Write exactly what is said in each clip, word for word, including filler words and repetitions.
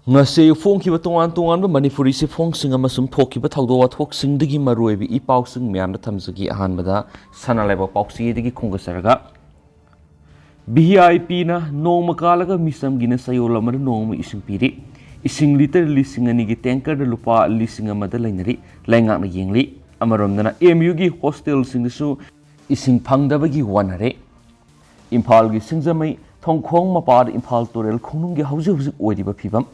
ꯉꯁꯤ ꯐꯣꯡꯈꯤꯕ ꯇꯣꯉꯥꯟ ꯇꯣꯉꯥꯟꯕ ꯃꯅꯤꯄꯨꯔꯤ ꯆꯦꯐꯣꯡꯁꯤꯡ ꯑꯃꯁꯨꯡ ꯊꯣꯛꯈꯤꯕ ꯊꯧꯗꯣꯛ ꯋꯥꯊꯣꯛꯁꯤꯡꯗꯒꯤ ꯃꯔꯨꯑꯣꯏꯕ ꯏ ꯄꯥꯎꯁꯤꯡ ꯃꯌꯥꯝꯗ ꯊꯝꯖꯒꯦ꯫ ꯑꯍꯥꯟꯕꯗ ꯁꯅꯥ ꯂꯩꯕꯥꯛ ꯄꯥꯎꯆꯦꯗꯒꯤ ꯈꯣꯝꯒꯠꯆꯔꯒ, ꯚꯤ ꯑꯥꯏ ꯄꯤꯅ ꯅꯣꯡꯃ ꯀꯥꯜꯂꯒ ꯃꯤꯆꯝꯒꯤꯅ ꯆꯌꯣꯜ ꯑꯃꯗ ꯅꯣꯡꯃ ꯏꯁꯤꯡ ꯄꯤꯔꯤ꯫ ꯏꯁꯤꯡ ꯂꯤꯇꯔ ꯂꯤꯁꯤꯡ ꯑꯅꯤꯒꯤ ꯇꯦꯡꯀꯔꯗ ꯂꯨꯄꯥ ꯂꯤꯁꯤꯡ ꯑꯃꯗ ꯂꯩꯅꯔꯤ꯫ ꯂꯩꯉꯥꯛꯅ ꯌꯦꯡꯂꯤ꯫ ꯑꯃꯔꯣꯝꯗꯅ ꯑꯦꯝ ꯌꯨꯒꯤ ꯍꯣꯁꯇꯦꯜꯁꯤꯡꯗꯁꯨ ꯏꯁꯤꯡ ꯐꯪꯗꯕꯒꯤ ꯋꯥꯅꯔꯦ꯫ ꯏꯝꯐꯥꯜꯒꯤ ꯁꯤꯡꯖꯃꯩ ꯊꯣꯡꯈꯣꯡ ꯃꯄꯥꯗ ꯏꯝꯐꯥꯜ ꯇꯨꯔꯦꯜ ꯈꯣꯡꯅꯨꯡꯒꯤ ꯍꯧꯖꯤꯛ ꯍꯧꯖꯤꯛ ꯑꯣꯏꯔꯤꯕ ꯐꯤꯕꯝ꯫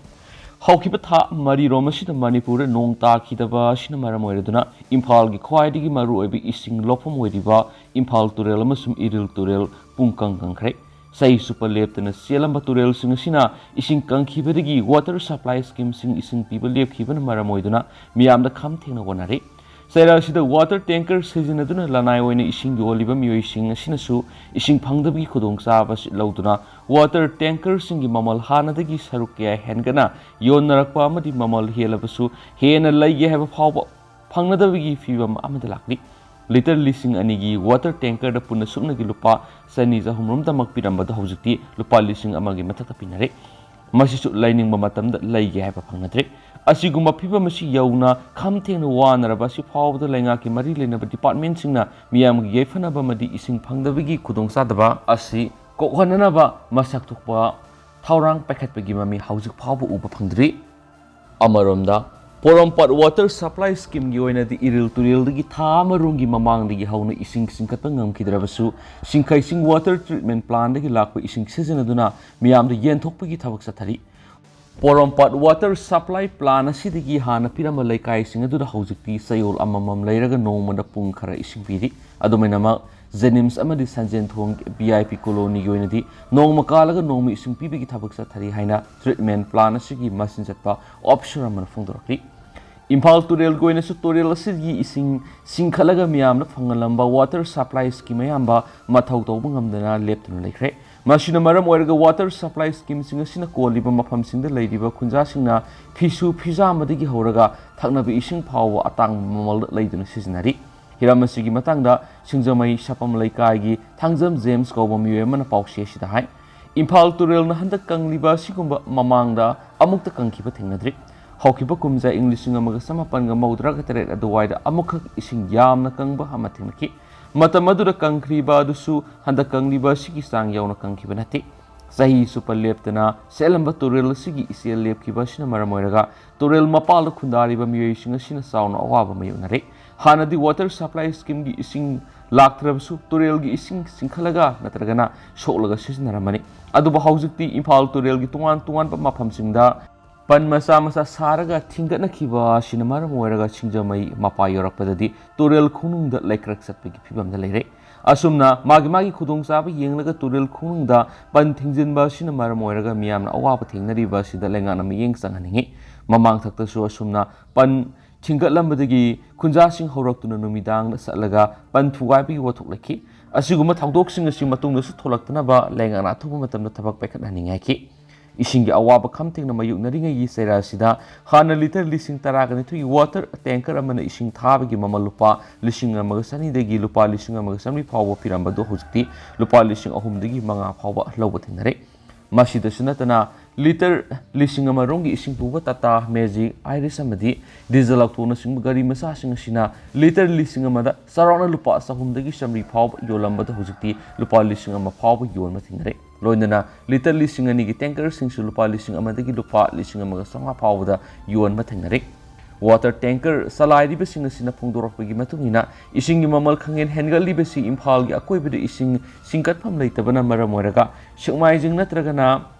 ꯍꯧꯈꯤꯕ ꯊꯥ ꯃꯔꯤꯔꯣꯝ ꯑꯁꯤꯗ ꯃꯅꯤꯄꯨꯔꯗ ꯅꯣꯡ ꯇꯥꯈꯤꯗꯕ ꯑꯁꯤꯅ ꯃꯔꯝ ꯑꯣꯏꯔꯗꯨꯅ ꯏꯝꯐꯥꯜꯒꯤ ꯈ꯭ꯋꯥꯏꯗꯒꯤ ꯃꯔꯨꯑꯣꯏꯕ ꯏꯁꯤꯡ ꯂꯧꯐꯝ ꯑꯣꯏꯔꯤꯕ ꯏꯝꯐꯥꯜ ꯇꯨꯔꯦꯜ ꯑꯃꯁꯨꯡ ꯏꯔꯤꯜ ꯇꯨꯔꯦꯜ ꯄꯨꯡ ꯀꯪ ꯀꯪꯈ꯭ꯔꯦ꯫ ꯆꯍꯤ ꯆꯨꯞꯄ ꯂꯦꯞꯇꯅ ꯆꯦꯜꯂꯝꯕ ꯇꯨꯔꯦꯜꯁꯤꯡ ꯑꯁꯤꯅ ꯏꯁꯤꯡ ꯀꯪꯈꯤꯕꯗꯒꯤ ꯋꯥꯇꯔ ꯁꯄ꯭ꯂꯥꯏ ꯁ꯭ꯀꯤꯝꯁꯤꯡ ꯏꯁꯤꯡ ꯄꯤꯕ ꯂꯦꯞꯈꯤꯕꯅ ꯃꯔꯝ ꯑꯣꯏꯗꯨꯅ ꯃꯤꯌꯥꯝꯗ ꯈꯝ ꯊꯦꯡꯅ ꯋꯥꯅꯔꯤ꯫ ꯆꯩꯔꯥ ꯑꯁꯤꯗ ꯋꯥꯇꯔ ꯇꯦꯡꯀꯔ ꯁꯤꯖꯤꯟꯅꯗꯨꯅ ꯂꯅꯥꯏ ꯑꯣꯏꯅ ꯏꯁꯤꯡ ꯌꯣꯜꯂꯤꯕ ꯃꯤꯑꯣꯏꯁꯤꯡ ꯑꯁꯤꯅꯁꯨ ꯏꯁꯤꯡ ꯐꯪꯗꯕꯒꯤ ꯈꯨꯗꯣꯡꯆꯥꯕ ꯑꯁꯤ ꯂꯧꯗꯨꯅ ꯋꯥꯇꯔ ꯇꯦꯡꯀꯔꯁꯤꯡꯒꯤ ꯃꯃꯜ ꯍꯥꯟꯅꯗꯒꯤ ꯁꯔꯨꯛ ꯀꯌꯥ ꯍꯦꯟꯒꯠꯅ ꯌꯣꯟꯅꯔꯛꯄ ꯑꯃꯗꯤ ꯃꯃꯜ ꯍꯦꯜꯂꯕꯁꯨ ꯍꯦꯟꯅ ꯂꯩꯒꯦ ꯍꯥꯏꯕ ꯐꯥꯎꯕ ꯐꯪꯅꯗꯕꯒꯤ ꯐꯤꯕꯝ ꯑꯃꯗ ꯂꯥꯛꯂꯤ꯫ ꯂꯤꯇꯔ ꯂꯤꯁꯤꯡ ꯑꯅꯤꯒꯤ ꯋꯥꯇꯔ ꯇꯦꯡꯀꯔꯗ ꯄꯨꯟꯅ ꯁꯨꯞꯅꯒꯤ ꯂꯨꯄꯥ ꯆꯅꯤ ꯆꯍꯨꯝꯔꯣꯝꯗꯃꯛ ꯄꯤꯔꯝꯕꯗꯨ ꯍꯧꯖꯤꯛꯇꯤ ꯂꯨꯄꯥ ꯂꯤꯁꯤꯡ ꯑꯃꯒꯤ ꯃꯊꯛꯇ ꯄꯤꯅꯔꯦ꯫ ꯃꯁꯤꯁꯨ ꯂꯩꯅꯤꯡꯕ ꯃꯇꯝꯗ ꯂꯩꯒꯦ ꯍꯥꯏꯕ ꯐꯪꯅꯗ꯭ꯔꯦ꯫ ꯑꯁꯤꯒꯨꯝꯕ ꯐꯤꯕꯝ ꯑꯁꯤ ꯌꯧꯅ ꯈꯝ ꯊꯦꯡꯅ ꯋꯥꯅꯔꯕ ꯑꯁꯤ ꯐꯥꯎꯕꯗ ꯂꯩꯉꯥꯛꯀꯤ ꯃꯔꯤ ꯂꯩꯅꯕ ꯗꯤꯄꯥꯔꯠꯃꯦꯟꯁꯤꯡꯅ ꯃꯤꯌꯥꯝꯒꯤ ꯌꯥꯏꯐꯅꯕ ꯑꯃꯗꯤ ꯏꯁꯤꯡ ꯐꯪꯗꯕꯒꯤ ꯈꯨꯗꯣꯡꯆꯥꯗꯕ ꯑꯁꯤ ꯀꯣꯛꯍꯟꯅꯅꯕ ꯃꯁꯛ ꯊꯣꯛꯄ ꯊꯧꯔꯥꯡ ꯄꯥꯏꯈꯠꯄꯒꯤ ꯃꯃꯤ ꯍꯧꯖꯤꯛ ꯐꯥꯎꯕ ꯎꯕ ꯐꯪꯗ꯭ꯔꯤ꯫ ꯑꯃꯔꯣꯝꯗ, ꯄꯣꯔꯣꯝꯄꯥꯠ ꯋꯥꯇꯔ ꯁꯄ꯭ꯂꯥꯏ ꯁ꯭ꯀꯤꯝꯒꯤ ꯑꯣꯏꯅꯗꯤ ꯏꯔꯤꯜ ꯇꯨꯔꯦꯜꯗꯒꯤ ꯊꯥ ꯑꯃꯔꯣꯝꯒꯤ ꯃꯃꯥꯡꯗꯒꯤ ꯍꯧꯅ ꯏꯁꯤꯡ ꯆꯤꯡꯈꯠꯄ ꯉꯝꯈꯤꯗ꯭ꯔꯕꯁꯨ, ꯁꯤꯡꯈꯩꯁꯤꯡ ꯋꯥꯇꯔ ꯇ꯭ꯔꯤꯠꯃꯦꯟ ꯄ꯭ꯂꯥꯟꯗꯒꯤ ꯂꯥꯛꯄ ꯏꯁꯤꯡ ꯁꯤꯖꯤꯟꯅꯗꯨꯅ ꯃꯤꯌꯥꯝꯗ ꯌꯦꯟꯊꯣꯛꯄꯒꯤ ꯊꯕꯛ ꯆꯠꯊꯔꯤ꯫ ꯄꯣꯔꯣꯝꯄꯥꯠ ꯋꯥꯇꯔ ꯁꯄ꯭ꯂꯥꯏ ꯄ꯭ꯂꯥꯟ ꯑꯁꯤꯗꯒꯤ ꯍꯥꯟꯅ ꯄꯤꯔꯝꯕ ꯂꯩꯀꯥꯏꯁꯤꯡ ꯑꯗꯨꯗ ꯍꯧꯖꯤꯛꯇꯤ ꯆꯌꯣꯜ ꯑꯃꯃꯝ ꯂꯩꯔꯒ ꯅꯣꯡꯃꯗ ꯄꯨꯡ ꯈꯔ ꯏꯁꯤꯡ ꯄꯤꯔꯤ꯫ ꯑꯗꯨꯃꯥꯏꯅꯃꯛ, ꯖꯦꯅꯤꯝꯁ ꯑꯃꯗꯤ ꯁꯟꯖꯦꯟꯊꯣꯡ ꯚꯤ ꯑꯥꯏ ꯄꯤ ꯀꯣꯂꯣꯅꯤꯒꯤ ꯑꯣꯏꯅꯗꯤ ꯅꯣꯡꯃ ꯀꯥꯜꯂꯒ ꯅꯣꯡꯃ ꯏꯁꯤꯡ ꯄꯤꯕꯒꯤ ꯊꯕꯛ ꯆꯠꯊꯔꯤ ꯍꯥꯏꯅ ꯇ꯭ꯔꯤꯠꯃꯦꯟ ꯄ꯭ꯂꯥꯟ ꯑꯁꯤꯒꯤ ꯃꯆꯤꯟ ꯆꯠꯄ ꯑꯣꯐꯤꯁꯔ ꯑꯃꯅ ꯐꯣꯡꯗꯣꯔꯛꯂꯤ꯫ ꯏꯝꯐꯥꯜ ꯇꯨꯔꯦꯜꯒꯤ ꯑꯣꯏꯅꯁꯨ ꯇꯨꯔꯦꯜ ꯑꯁꯤꯒꯤ ꯏꯁꯤꯡ ꯆꯤꯡꯈꯠꯂꯒ ꯃꯤꯌꯥꯝꯗ ꯐꯪꯍꯜꯂꯝꯕ ꯋꯥꯇꯔ ꯁꯄ꯭ꯂꯥꯏ ꯁ꯭ꯀꯤꯝ ꯑꯌꯥꯝꯕ ꯃꯊꯧ ꯇꯧꯕ ꯉꯝꯗꯅ ꯂꯦꯞꯇꯨꯅ ꯂꯩꯈ꯭ꯔꯦ꯫ ꯃꯁꯤꯅ ꯃꯔꯝ ꯑꯣꯏꯔꯒ ꯋꯥꯇꯔ ꯁꯄ꯭ꯂꯥꯏ ꯁ꯭ꯀꯤꯝꯁꯤꯡ ꯑꯁꯤꯅ ꯀꯣꯜꯂꯤꯕ ꯃꯐꯝꯁꯤꯡꯗ ꯂꯩꯔꯤꯕ ꯈꯨꯟꯖꯥꯁꯤꯡꯅ ꯐꯤꯁꯨ ꯐꯤꯖꯥꯝꯕꯗꯒꯤ ꯍꯧꯔꯒ ꯊꯛꯅꯕ ꯏꯁꯤꯡ ꯐꯥꯎꯕ ꯑꯇꯥꯡꯕ ꯃꯃꯜꯗ ꯂꯩꯗꯨꯅ ꯁꯤꯖꯤꯟꯅꯔꯤ꯫ ꯍꯤꯔꯝ ꯑꯁꯤꯒꯤ ꯃꯇꯥꯡꯗ ꯁꯤꯡꯖꯃꯩ ꯁꯄꯝ ꯂꯩꯀꯥꯏꯒꯤ ꯊꯥꯡꯖꯝ ꯖꯦꯝꯁ ꯀꯧꯕ ꯃꯤꯑꯣꯏ ꯑꯃꯅ ꯄꯥꯎꯆꯦ ꯑꯁꯤꯗ ꯍꯥꯏ, ꯏꯝꯐꯥꯜ ꯇꯨꯔꯦꯜꯅ ꯍꯟꯗꯛ ꯀꯪꯂꯤꯕ ꯑꯁꯤꯒꯨꯝꯕ ꯃꯃꯥꯡꯗ ꯑꯃꯨꯛꯇ ꯀꯪꯈꯤꯕ ꯊꯦꯡꯅꯗ꯭ꯔꯤ꯫ ꯍꯧꯈꯤꯕ ꯀꯨꯝꯖꯥ ꯏꯪ ꯂꯤꯁꯤꯡ ꯑꯃꯒ ꯆꯃꯥꯄꯟꯒ ꯃꯧꯗ꯭ꯔꯥꯒ ꯇꯔꯦꯠ ꯑꯗꯨꯋꯥꯏꯗ ꯑꯃꯨꯛꯈꯛ ꯏꯁꯤꯡ ꯌꯥꯝꯅ ꯀꯪꯕ ꯑꯃ ꯊꯦꯡꯅꯈꯤ꯫ ꯃꯇꯝ ꯑꯗꯨꯗ ꯀꯪꯈ꯭ꯔꯤꯕ ꯑꯗꯨꯁꯨ ꯍꯟꯗꯛ ꯀꯪꯂꯤꯕ ꯑꯁꯤꯒꯤ ꯆꯥꯡ ꯌꯧꯅ ꯀꯪꯈꯤꯕ ꯅꯠꯇꯦ꯫ ꯆꯍꯤ ꯆꯨꯞꯄ ꯂꯦꯞꯇꯅ ꯆꯦꯜꯂꯝꯕ ꯇꯨꯔꯦꯜ ꯑꯁꯤꯒꯤ ꯏꯆꯦꯜ ꯂꯦꯞꯈꯤꯕ ꯑꯁꯤꯅ ꯃꯔꯝ ꯑꯣꯏꯔꯒ ꯇꯨꯔꯦꯜ ꯃꯄꯥꯜꯗ ꯈꯨꯟꯗꯥꯔꯤꯕ ꯃꯤꯑꯣꯏꯁꯤꯡ ꯑꯁꯤꯅ ꯆꯥꯎꯅ ꯑꯋꯥꯕ ꯃꯥꯌꯣꯛꯅꯔꯦ꯫ ꯍꯥꯟꯅꯗꯤ ꯋꯥꯇꯔ ꯁꯄ꯭ꯂꯥꯏ ꯁ꯭ꯀꯤꯝꯒꯤ ꯏꯁꯤꯡ ꯂꯥꯛꯇ꯭ꯔꯕꯁꯨ ꯇꯨꯔꯦꯜꯒꯤ ꯏꯁꯤꯡ ꯆꯤꯡꯈꯠꯂꯒ ꯅꯠꯇ꯭ꯔꯒꯅ ꯁꯣꯛꯂꯒ ꯁꯤꯖꯤꯟꯅꯔꯝꯕꯅꯤ꯫ ꯑꯗꯨꯕꯨ ꯍꯧꯖꯤꯛꯇꯤ ꯏꯝꯐꯥꯜ ꯇꯨꯔꯦꯜꯒꯤ ꯇꯣꯉꯥꯟ ꯇꯣꯉꯥꯟꯕ ꯃꯐꯝꯁꯤꯡꯗ ꯄꯟ ꯃꯆꯥ ꯃꯆꯥ ꯁꯥꯔꯒ ꯊꯤꯡꯒꯠꯅꯈꯤꯕ ꯑꯁꯤꯅ ꯃꯔꯝ ꯑꯣꯏꯔꯒ ꯁꯤꯡꯖꯃꯩ ꯃꯄꯥ ꯌꯧꯔꯛꯄꯗꯗꯤ ꯇꯨꯔꯦꯜ ꯈꯣꯡꯅꯨꯡꯗ ꯂꯩꯀ꯭ꯔꯛ ꯆꯠꯄꯒꯤ ꯐꯤꯕꯝꯗ ꯂꯩꯔꯦ꯫ ꯑꯁꯨꯝꯅ ꯃꯥꯒꯤ ꯃꯥꯒꯤ ꯈꯨꯗꯣꯡꯆꯥꯕ ꯌꯦꯡꯂꯒ ꯇꯨꯔꯦꯜ ꯈꯣꯡꯅꯨꯡꯗ ꯄꯟ ꯊꯤꯡꯖꯤꯟꯕ ꯑꯁꯤꯅ ꯃꯔꯝ ꯑꯣꯏꯔꯒ ꯃꯤꯌꯥꯝꯅ ꯑꯋꯥꯕ ꯊꯦꯡꯅꯔꯤꯕ ꯑꯁꯤꯗ ꯂꯩꯉꯥꯛꯅ ꯃꯤꯠꯌꯦꯡ ꯆꯪꯍꯟꯅꯤꯡꯏ꯫ ꯃꯃꯥꯡ ꯊꯛꯇꯁꯨ ꯑꯁꯨꯝꯅ ꯄꯟ ꯊꯤꯡꯒꯠꯂꯝꯕꯗꯒꯤ ꯈꯨꯟꯖꯥꯁꯤꯡ ꯍꯧꯔꯛꯇꯨꯅ ꯅꯨꯃꯤꯗꯥꯡꯗ ꯆꯠꯂꯒ ꯄꯟ ꯊꯨꯒꯥꯏꯕꯒꯤ ꯋꯥꯊꯣꯛ ꯂꯩꯈꯤ꯫ ꯑꯁꯤꯒꯨꯝꯕ ꯊꯧꯗꯣꯛꯁꯤꯡ ꯑꯁꯤ ꯃꯇꯨꯡꯗꯁꯨ ꯊꯣꯛꯂꯛꯇꯅꯕ ꯂꯩꯉꯥꯛꯅ ꯑꯊꯨꯕ ꯃꯇꯝꯗ ꯊꯕꯛ ꯄꯥꯏꯈꯠꯍꯟꯅꯤꯡꯏ ꯍꯥꯏꯈꯤ꯫ ꯏꯁꯤꯡꯒꯤ ꯑꯋꯥꯕ ꯈꯝ ꯊꯦꯡꯅ ꯃꯥꯌꯣꯛꯅꯔꯤꯉꯩꯒꯤ ꯆꯩꯔꯥ ꯑꯁꯤꯗ ꯍꯥꯟꯅ ꯂꯤꯇꯔ ꯂꯤꯁꯤꯡ ꯇꯔꯥꯒ ꯅꯤꯊꯣꯏꯒꯤ ꯋꯥꯇꯔ ꯇꯦꯡꯀꯔ ꯑꯃꯅ ꯏꯁꯤꯡ ꯊꯥꯕꯒꯤ ꯃꯃꯜ ꯂꯨꯄꯥ ꯂꯤꯁꯤꯡ ꯑꯃꯒ ꯆꯅꯤꯗꯒꯤ ꯂꯨꯄꯥ ꯂꯤꯁꯤꯡ ꯑꯃꯒ ꯆꯥꯃꯔꯤ ꯐꯥꯎꯕ ꯄꯤꯔꯝꯕꯗꯨ ꯍꯧꯖꯤꯛꯇꯤ ꯂꯨꯄꯥ ꯂꯤꯁꯤꯡ ꯑꯍꯨꯝꯗꯒꯤ ꯃꯉꯥ ꯐꯥꯎꯕ ꯂꯧꯕ ꯊꯦꯡꯅꯔꯦ꯫ ꯃꯁꯤꯗꯁꯨ ꯅꯠꯇꯅ ꯂꯤꯇꯔ ꯂꯤꯁꯤꯡ ꯑꯃ ꯔꯣꯝꯒꯤ ꯏꯁꯤꯡ ꯄꯨꯕ ꯇꯥꯇꯥ ꯃꯦꯖꯤꯛ, ꯑꯥꯏꯔꯤꯁ ꯑꯃꯗꯤ ꯗꯤꯖꯜ ꯑꯣꯇꯣꯅꯆꯤꯡꯕ ꯒꯥꯔꯤ ꯃꯆꯥꯁꯤꯡ ꯑꯁꯤꯅ ꯂꯤꯇꯔ ꯂꯤꯁꯤꯡ ꯑꯃꯗ ꯆꯥꯎꯔꯥꯛꯅ ꯂꯨꯄꯥ ꯆꯍꯨꯝꯗꯒꯤ ꯆꯥꯃꯔꯤ ꯐꯥꯎꯕ ꯌꯣꯜꯂꯝꯕꯗ ꯍꯧꯖꯤꯛꯇꯤ ꯂꯨꯄꯥ ꯂꯤꯁꯤꯡ ꯑꯃ ꯐꯥꯎꯕ ꯌꯣꯟꯕ ꯊꯦꯡꯅꯔꯦ꯫ ꯂꯣꯏꯅꯅ ꯂꯤꯇꯔ ꯂꯤꯁꯤꯡ ꯑꯅꯤꯒꯤ ꯇꯦꯡꯀꯔꯁꯤꯡꯁꯨ ꯂꯨꯄꯥ ꯂꯤꯁꯤꯡ ꯑꯃꯗꯒꯤ ꯂꯨꯄꯥ ꯂꯤꯁꯤꯡ ꯑꯃꯒ ꯆꯥꯝꯃꯉꯥ ꯐꯥꯎꯕꯗ ꯌꯣꯟꯕ ꯊꯦꯡꯅꯔꯦ꯫ ꯋꯥꯇꯔ ꯇꯦꯡꯀꯔ ꯆꯂꯥꯏꯔꯤꯕꯁꯤꯡ ꯑꯁꯤꯅ ꯐꯣꯡꯗꯣꯔꯛꯄꯒꯤ ꯃꯇꯨꯡ ꯏꯟꯅ ꯏꯁꯤꯡꯒꯤ ꯃꯃꯜ ꯈꯪꯍꯦꯟ ꯍꯦꯟꯒꯠꯂꯤꯕꯁꯤ ꯏꯝꯐꯥꯜꯒꯤ ꯑꯀꯣꯏꯕꯗ ꯏꯁꯤꯡ ꯆꯤꯡꯈꯠꯐꯝ ꯂꯩꯇꯕꯅ ꯃꯔꯝ ꯑꯣꯏꯔꯒ ꯁꯦꯛꯃꯥꯏꯖꯤꯡ ꯅꯠꯇ꯭ꯔꯒꯅ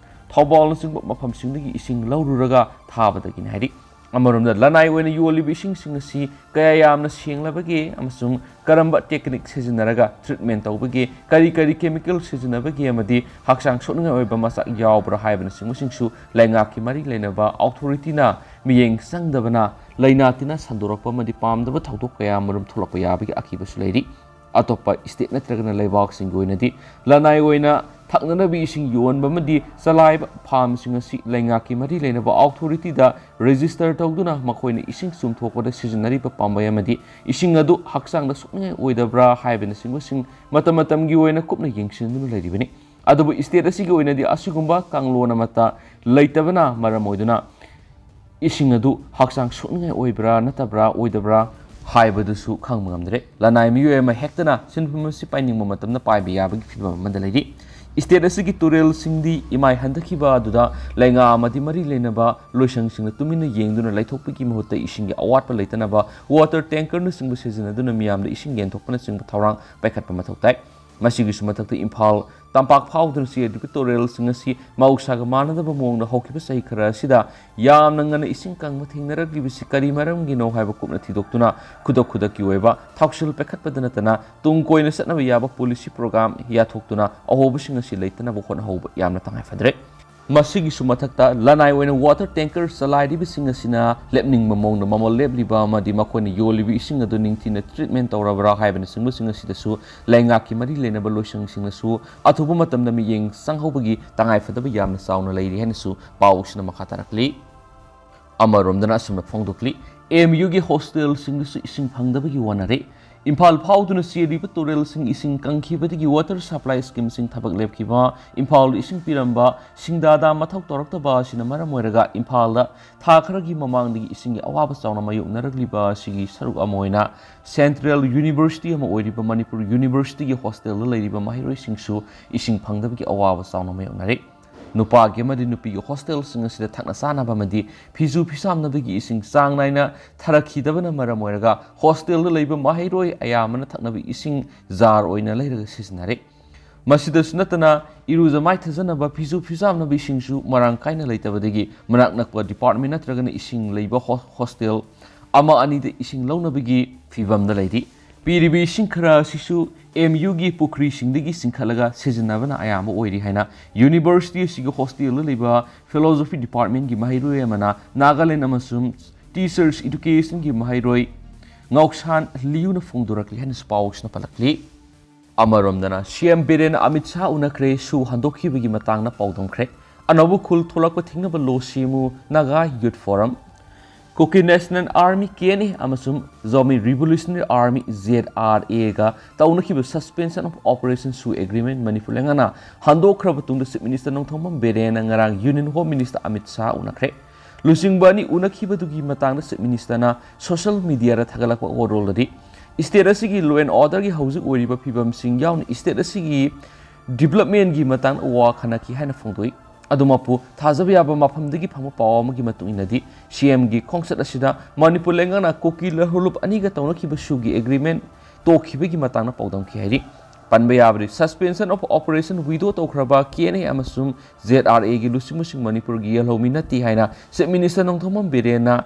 ꯊꯧꯕꯥꯜꯅꯆꯤꯡꯕ ꯃꯐꯝꯁꯤꯡꯗꯒꯤ ꯏꯁꯤꯡ ꯂꯧꯔꯨꯔꯒ ꯊꯥꯕꯗꯒꯤꯅꯤ ꯍꯥꯏꯔꯤ꯫ ꯑꯃꯔꯣꯝꯗ ꯂꯅꯥꯏ ꯑꯣꯏꯅ ꯌꯣꯜꯂꯤꯕ ꯏꯁꯤꯡꯁꯤꯡ ꯑꯁꯤ ꯀꯌꯥ ꯌꯥꯝꯅ ꯁꯦꯡꯂꯕꯒꯦ ꯑꯃꯁꯨꯡ ꯀꯔꯝꯕ ꯇꯦꯛꯅꯤꯛ ꯁꯤꯖꯤꯟꯅꯔꯒ ꯇ꯭ꯔꯤꯠꯃꯦꯟ ꯇꯧꯕꯒꯦ, ꯀꯔꯤ ꯀꯔꯤ ꯀꯦꯃꯤꯀꯦꯜ ꯁꯤꯖꯤꯟꯅꯕꯒꯦ ꯑꯃꯗꯤ ꯍꯛꯆꯥꯡ ꯁꯣꯛꯅꯤꯡꯉꯥꯏ ꯑꯣꯏꯕ ꯃꯆꯥꯛ ꯌꯥꯎꯕ꯭ꯔꯥ ꯍꯥꯏꯕꯅꯆꯤꯡꯕꯁꯤꯡꯁꯨ ꯂꯩꯉꯥꯛꯀꯤ ꯃꯔꯤ ꯂꯩꯅꯕ ꯑꯣꯊꯣꯔꯤꯇꯤꯅ ꯃꯤꯠꯌꯦꯡ ꯆꯪꯗꯕꯅ ꯂꯥꯏꯅꯥ ꯇꯤꯟꯅ ꯁꯟꯗꯣꯔꯛꯄ ꯑꯃꯗꯤ ꯄꯥꯝꯗꯕ ꯊꯧꯗꯣꯛ ꯀꯌꯥ ꯑꯃꯔꯣꯝ ꯊꯣꯛꯂꯛꯄ ꯌꯥꯕꯒꯤ ꯑꯀꯤꯕꯁꯨ ꯂꯩꯔꯤ꯫ ꯑꯇꯣꯞꯄ ꯁ꯭ꯇꯦꯠ ꯅꯠꯇ꯭ꯔꯒꯅ ꯂꯩꯕꯥꯛꯁꯤꯡꯒꯤ ꯑꯣꯏꯅꯗꯤ ꯂꯅꯥꯏ ꯑꯣꯏꯅ ꯊꯛꯅꯅꯕ ꯏꯁꯤꯡ ꯌꯣꯟꯕ ꯑꯃꯗꯤ ꯆꯂꯥꯏꯕ ꯐꯥꯔꯝꯁꯤꯡ ꯑꯁꯤ ꯂꯩꯉꯥꯛꯀꯤ ꯃꯔꯤ ꯂꯩꯅꯕ ꯑꯣꯊꯣꯔꯤꯇꯤꯗ ꯔꯦꯖꯤꯁꯇꯔ ꯇꯧꯗꯨꯅ ꯃꯈꯣꯏꯅ ꯏꯁꯤꯡ ꯆꯨꯝꯊꯣꯛꯄꯗ ꯁꯤꯖꯤꯟꯅꯔꯤꯕ ꯄꯥꯝꯕꯩ ꯑꯃꯗꯤ ꯏꯁꯤꯡ ꯑꯗꯨ ꯍꯛꯆꯥꯡꯗ ꯁꯣꯛꯅꯤꯡꯉꯥꯏ ꯑꯣꯏꯗꯕ꯭ꯔꯥ ꯍꯥꯏꯕꯅꯆꯤꯡꯕꯁꯤꯡ ꯃꯇꯝ ꯃꯇꯝꯒꯤ ꯑꯣꯏꯅ ꯀꯨꯞꯅ ꯌꯦꯡꯁꯤꯟꯗꯨꯅ ꯂꯩꯔꯤꯕꯅꯤ꯫ ꯑꯗꯨꯕꯨ state ꯑꯁꯤꯒꯤ ꯑꯣꯏꯅꯗꯤ ꯑꯁꯤꯒꯨꯝꯕ ꯀꯥꯡꯂꯣꯟ ꯑꯃꯠꯇ ꯂꯩꯇꯕꯅ ꯃꯔꯝ ꯑꯣꯏꯗꯨꯅ ꯏꯁꯤꯡ ꯑꯗꯨ ꯍꯛꯆꯥꯡ ꯁꯣꯛꯅꯤꯡꯉꯥꯏ ꯑꯣꯏꯕ꯭ꯔꯥ ꯅꯠꯇꯕ꯭ꯔꯥ ꯑꯣꯏꯗꯕ꯭ꯔꯥ ꯍꯥꯏꯕꯗꯨꯁꯨ ꯈꯪꯕ ꯉꯝꯗ꯭ꯔꯦ꯫ ꯂꯅꯥꯏ ꯃꯤꯑꯣꯏ ꯑꯃ ꯍꯦꯛꯇꯅ ꯁꯤꯟꯐꯝ ꯑꯁꯤ ꯄꯥꯏꯅꯤꯡꯕ ꯃꯇꯝꯗ ꯄꯥꯏꯕ ꯌꯥꯕꯒꯤ ꯐꯤꯕꯝ ꯑꯃꯗ ꯂꯩꯔꯤ꯫ State ꯑꯁꯤꯒꯤ ꯇꯨꯔꯦꯜꯁꯤꯡꯗꯤ ꯏꯃꯥꯏ ꯍꯟꯊꯈꯤꯕ ꯑꯗꯨꯗ ꯂꯩꯉꯥꯛ ꯑꯃꯗꯤ ꯃꯔꯤ ꯂꯩꯅꯕ ꯂꯣꯏꯁꯪꯁꯤꯡꯅ ꯇꯨꯃꯤꯟꯅ ꯌꯦꯡꯗꯨꯅ ꯂꯩꯊꯣꯛꯄꯒꯤ ꯃꯍꯨꯠꯇ ꯏꯁꯤꯡꯒꯤ ꯑꯋꯥꯠꯄ ꯂꯩꯇꯅꯕ water tankerꯅꯆꯤꯡꯕ ꯁꯤꯖꯤꯟꯅꯗꯨꯅ ꯃꯤꯌꯥꯝꯗ ꯏꯁꯤꯡ ꯌꯦꯟꯊꯣꯛꯄꯅꯆꯤꯡꯕ ꯊꯧꯔꯥꯡ ꯄꯥꯏꯈꯠꯄ ꯃꯊꯧ ꯇꯥꯏ꯫ ꯃꯁꯤꯒꯤꯁꯨ ꯃꯊꯛꯇ ꯏꯝꯐꯥꯜ ꯇꯝꯄꯥꯛ ꯐꯥꯎꯗꯨꯅ ꯆꯦꯜꯂꯤꯕ ꯇꯨꯔꯦꯜꯁꯤꯡ ꯑꯁꯤ ꯃꯍꯧꯁꯥꯒ ꯃꯥꯟꯅꯗꯕ ꯃꯑꯣꯡꯗ ꯍꯧꯈꯤꯕ ꯆꯍꯤ ꯈꯔ ꯑꯁꯤꯗ ꯌꯥꯝꯅ ꯉꯟꯅ ꯏꯁꯤꯡ ꯀꯪꯕ ꯊꯦꯡꯅꯔꯛꯂꯤꯕꯁꯤ ꯀꯔꯤ ꯃꯔꯝꯒꯤꯅꯣ ꯍꯥꯏꯕ ꯀꯨꯞꯅ ꯊꯤꯗꯣꯛꯇꯨꯅ ꯈꯨꯗꯛ ꯈꯨꯗꯛꯀꯤ ꯑꯣꯏꯕ ꯊꯧꯁꯤꯜ ꯄꯥꯏꯈꯠꯄꯗ ꯅꯠꯇꯅ ꯇꯨꯡ ꯀꯣꯏꯅ ꯆꯠꯅꯕ ꯌꯥꯕ policy program ꯌꯥꯊꯣꯛꯇꯨꯅ ꯑꯍꯣꯕꯁꯤꯡ ꯑꯁꯤ ꯂꯩꯇꯅꯕ ꯍꯣꯠꯅꯍꯧꯕ ꯌꯥꯝꯅ ꯇꯉꯥꯏ ꯐꯗ꯭ꯔꯦ꯫ ꯃꯁꯤꯒꯤꯁꯨ ꯃꯊꯛꯇ ꯂꯅꯥꯏ ꯑꯣꯏꯅ water tanker ꯆꯂꯥꯏꯔꯤꯕꯁꯤꯡ ꯑꯁꯤꯅ ꯂꯦꯞꯅꯤꯡꯕ ꯃꯑꯣꯡꯗ ꯃꯃꯜ ꯂꯦꯞꯂꯤꯕ ꯑꯃꯗꯤ ꯃꯈꯣꯏꯅ ꯌꯣꯜꯂꯤꯕ ꯏꯁꯤꯡ ꯑꯗꯨ ꯅꯤꯡꯊꯤꯅ treatment ꯇꯧꯔꯕ꯭ꯔꯥ ꯍꯥꯏꯕꯅꯆꯤꯡꯕꯁꯤꯡ ꯑꯁꯤꯗꯁꯨ ꯂꯩꯉꯥꯛꯀꯤ ꯃꯔꯤ ꯂꯩꯅꯕ ꯂꯣꯏꯁꯪꯁꯤꯡꯅꯁꯨ ꯑꯊꯨꯕ ꯃꯇꯝꯗ ꯃꯤꯠꯌꯦꯡ ꯆꯪꯍꯧꯕꯒꯤ ꯇꯉꯥꯏꯐꯗꯕ ꯌꯥꯝꯅ ꯆꯥꯎꯅ ꯂꯩꯔꯤ ꯍꯥꯏꯅꯁꯨ ꯄꯥꯎꯁꯤꯅ ꯃꯈꯥ ꯇꯥꯔꯛꯂꯤ꯫ ꯑꯃꯔꯣꯝꯗꯅ ꯑꯁꯨꯝꯅ ꯐꯣꯡꯗꯣꯛꯂꯤ, M U ꯒꯤ hostelꯁꯤꯡꯗꯁꯨ ꯏꯁꯤꯡ ꯐꯪꯗꯕꯒꯤ ꯋꯥꯅꯔꯦ꯫ ꯏꯝꯐꯥꯜ ꯐꯥꯎꯗꯨꯅ ꯆꯦꯜꯂꯤꯕ ꯇꯨꯔꯦꯜꯁꯤꯡ ꯏꯁꯤꯡ ꯀꯪꯈꯤꯕꯗꯒꯤ water supply schemeꯁꯤꯡ ꯊꯕꯛ ꯂꯦꯞꯈꯤꯕ, ꯏꯝꯐꯥꯜꯗ ꯏꯁꯤꯡ ꯄꯤꯔꯝꯕ ꯁꯤꯡꯗꯥꯗꯥ ꯃꯊꯧ ꯇꯧꯔꯛꯇꯕ ꯑꯁꯤꯅ ꯃꯔꯝ ꯑꯣꯏꯔꯒ ꯏꯝꯐꯥꯜꯗ ꯊꯥ ꯈꯔꯒꯤ ꯃꯃꯥꯡꯗꯒꯤ ꯏꯁꯤꯡꯒꯤ ꯑꯋꯥꯕ ꯆꯥꯎꯅ ꯃꯥꯌꯣꯛꯅꯔꯛꯂꯤꯕ ꯑꯁꯤꯒꯤ ꯁꯔꯨꯛ ꯑꯃ ꯑꯣꯏꯅ Central University ꯑꯃ ꯑꯣꯏꯔꯤꯕ ꯃꯅꯤꯄꯨꯔ Universityꯒꯤ hostelꯗ ꯂꯩꯔꯤꯕ ꯃꯍꯩꯔꯣꯏꯁꯤꯡꯁꯨ ꯏꯁꯤꯡ ꯐꯪꯗꯕꯒꯤ ꯑꯋꯥꯕ ꯆꯥꯎꯅ ꯃꯥꯌꯣꯛꯅꯔꯤ꯫ ꯅꯨꯄꯥꯒꯤ ꯑꯃꯗꯤ ꯅꯨꯄꯤꯒꯤ hostelꯁꯤꯡ ꯑꯁꯤꯗ ꯊꯛꯅ ꯆꯥꯅꯕ ꯑꯃꯗꯤ ꯐꯤꯁꯨ ꯐꯤꯁꯥꯝꯅꯕꯒꯤ ꯏꯁꯤꯡ ꯆꯥꯡ ꯅꯥꯏꯅ ꯊꯥꯔꯛꯈꯤꯗꯕꯅ ꯃꯔꯝ ꯑꯣꯏꯔꯒ hostelꯗ ꯂꯩꯕ ꯃꯍꯩꯔꯣꯏ ꯑꯌꯥꯝꯕꯅ ꯊꯛꯅꯕ ꯏꯁꯤꯡ jar ꯑꯣꯏꯅ ꯂꯩꯔꯒ ꯁꯤꯖꯤꯟꯅꯔꯤ꯫ ꯃꯁꯤꯗꯁꯨ ꯅꯠꯇꯅ ꯏꯔꯨꯖ ꯃꯥꯏꯊꯖꯅꯕ ꯐꯤꯁꯨ ꯐꯤꯁꯥꯝꯅꯕ ꯏꯁꯤꯡꯁꯨ ꯃꯔꯥꯡ ꯀꯥꯏꯅ ꯂꯩꯇꯕꯗꯒꯤ ꯃꯅꯥꯛ ꯅꯛꯄ department ꯅꯠꯇ꯭ꯔꯒꯅ ꯏꯁꯤꯡ ꯂꯩꯕ ho-, hostel ꯑꯃ ꯑꯅꯤꯗ ꯏꯁꯤꯡ ꯂꯧꯅꯕꯒꯤ ꯐꯤꯕꯝꯗ ꯂꯩꯔꯤ꯫ ꯄꯤꯔꯤꯕ ꯏꯁꯤꯡ ꯈꯔ ꯑꯁꯤꯁꯨ M Uꯒꯤ ꯄꯨꯈ꯭ꯔꯤꯁꯤꯡꯗꯒꯤ ꯆꯤꯡꯈꯠꯂꯒ ꯁꯤꯖꯤꯟꯅꯕꯅ ꯑꯌꯥꯝꯕ ꯑꯣꯏꯔꯤ ꯍꯥꯏꯅ University ꯑꯁꯤꯒꯤ hostelꯗ ꯂꯩꯕ Philosophy Departmentꯀꯤ ꯃꯍꯩꯔꯣꯏ ꯑꯃꯅ Nagaland ꯑꯃꯁꯨꯡ Teachers Educationꯒꯤ ꯃꯍꯩꯔꯣꯏ ꯉꯥꯎꯁꯥꯟ ꯂꯤꯌꯨꯅ ꯐꯣꯡꯗꯣꯔꯛꯂꯤ ꯍꯥꯏꯅꯁꯨ ꯄꯥꯎꯁꯤꯅ ꯄꯜꯂꯛꯂꯤ꯫ ꯑꯃꯔꯣꯝꯗꯅ C M ꯕꯤꯔꯦꯟ ꯑꯃꯤꯠ ꯁꯥꯍ ꯎꯅꯈ꯭ꯔꯦ, ꯁꯨ ꯍꯟꯗꯣꯛꯈꯤꯕꯒꯤ ꯃꯇꯥꯡꯗ ꯄꯥꯎꯗꯝꯈ꯭ꯔꯦ꯫ ꯑꯅꯧꯕ ꯈꯨꯜ ꯊꯣꯛꯂꯛꯄ ꯊꯤꯡꯅꯕ law ꯁꯦꯝꯃꯨ, Naga Youth Forum꯫ Kuki National Army, K N A, ꯑꯃꯁꯨꯡ Zomi Revolutionary Army, Z R A ꯒ ꯇꯧꯅꯈꯤꯕ Suspension of Operation ꯁꯨ agreement ꯃꯅꯤꯄꯨꯔ ꯂꯩꯉꯥꯛꯅ ꯍꯟꯗꯣꯛꯈ꯭ꯔꯕ ꯃꯇꯨꯡꯗ Chief Minister ꯅꯣꯡꯊꯣꯝꯕꯝ ꯕꯤꯔꯦꯟꯅ ꯉꯔꯥꯡ Union Home Minister Amit Shah ꯎꯅꯈ꯭ꯔꯦ꯫ ꯂꯨꯆꯤꯡꯕ ꯑꯅꯤ ꯎꯅꯈꯤꯕꯗꯨꯒꯤ ꯃꯇꯥꯡꯗ Chief Minister ꯅ social media ꯗ ꯊꯥꯒꯠꯂꯛꯄ ꯋꯥꯔꯣꯜꯗꯗꯤ, state ꯑꯁꯤꯒꯤ law and order ꯒꯤ ꯍꯧꯖꯤꯛ ꯑꯣꯏꯔꯤꯕ ꯐꯤꯕꯝꯁꯤꯡ ꯌꯥꯎꯅ state ꯑꯁꯤꯒꯤ development ꯒꯤ ꯃꯇꯥꯡꯗ ꯋꯥ ꯈꯟꯅꯈꯤ ꯍꯥꯏꯅ ꯐꯣꯡꯗꯣꯛꯏ꯫ ꯑꯗꯨꯃꯛꯄꯨ ꯊꯥꯖꯕ ꯌꯥꯕ ꯃꯐꯝꯗꯒꯤ ꯐꯪꯕ ꯄꯥꯎ ꯑꯃꯒꯤ ꯃꯇꯨꯡ ꯏꯟꯅꯗꯤ, C M ꯒꯤ ꯈꯣꯡꯆꯠ ꯑꯁꯤꯗ ꯃꯅꯤꯄꯨꯔ ꯂꯩꯉꯥꯛꯅ ꯀꯨꯀꯤ ꯂꯍꯨꯂꯨꯞ ꯑꯅꯤꯒ ꯇꯧꯅꯈꯤꯕ ꯁꯨꯒꯤ agreement ꯇꯣꯛꯈꯤꯕꯒꯤ ꯃꯇꯥꯡꯗ ꯄꯥꯎꯗꯝꯈꯤ ꯍꯥꯏꯔꯤ꯫ ꯄꯟꯕ ꯌꯥꯕꯗꯤ, Suspension of Operation withdraw ꯇꯧꯈ꯭ꯔꯕ K N A ꯑꯃꯁꯨꯡ Z R A ꯒꯤ ꯂꯨꯆꯤꯡꯕꯁꯤꯡ ꯃꯅꯤꯄꯨꯔꯒꯤ ꯌꯦꯜꯍꯧꯃꯤ ꯅꯠꯇꯦ ꯍꯥꯏꯅ Chief Minister Nongthombam ꯕꯤꯔꯦꯟꯅ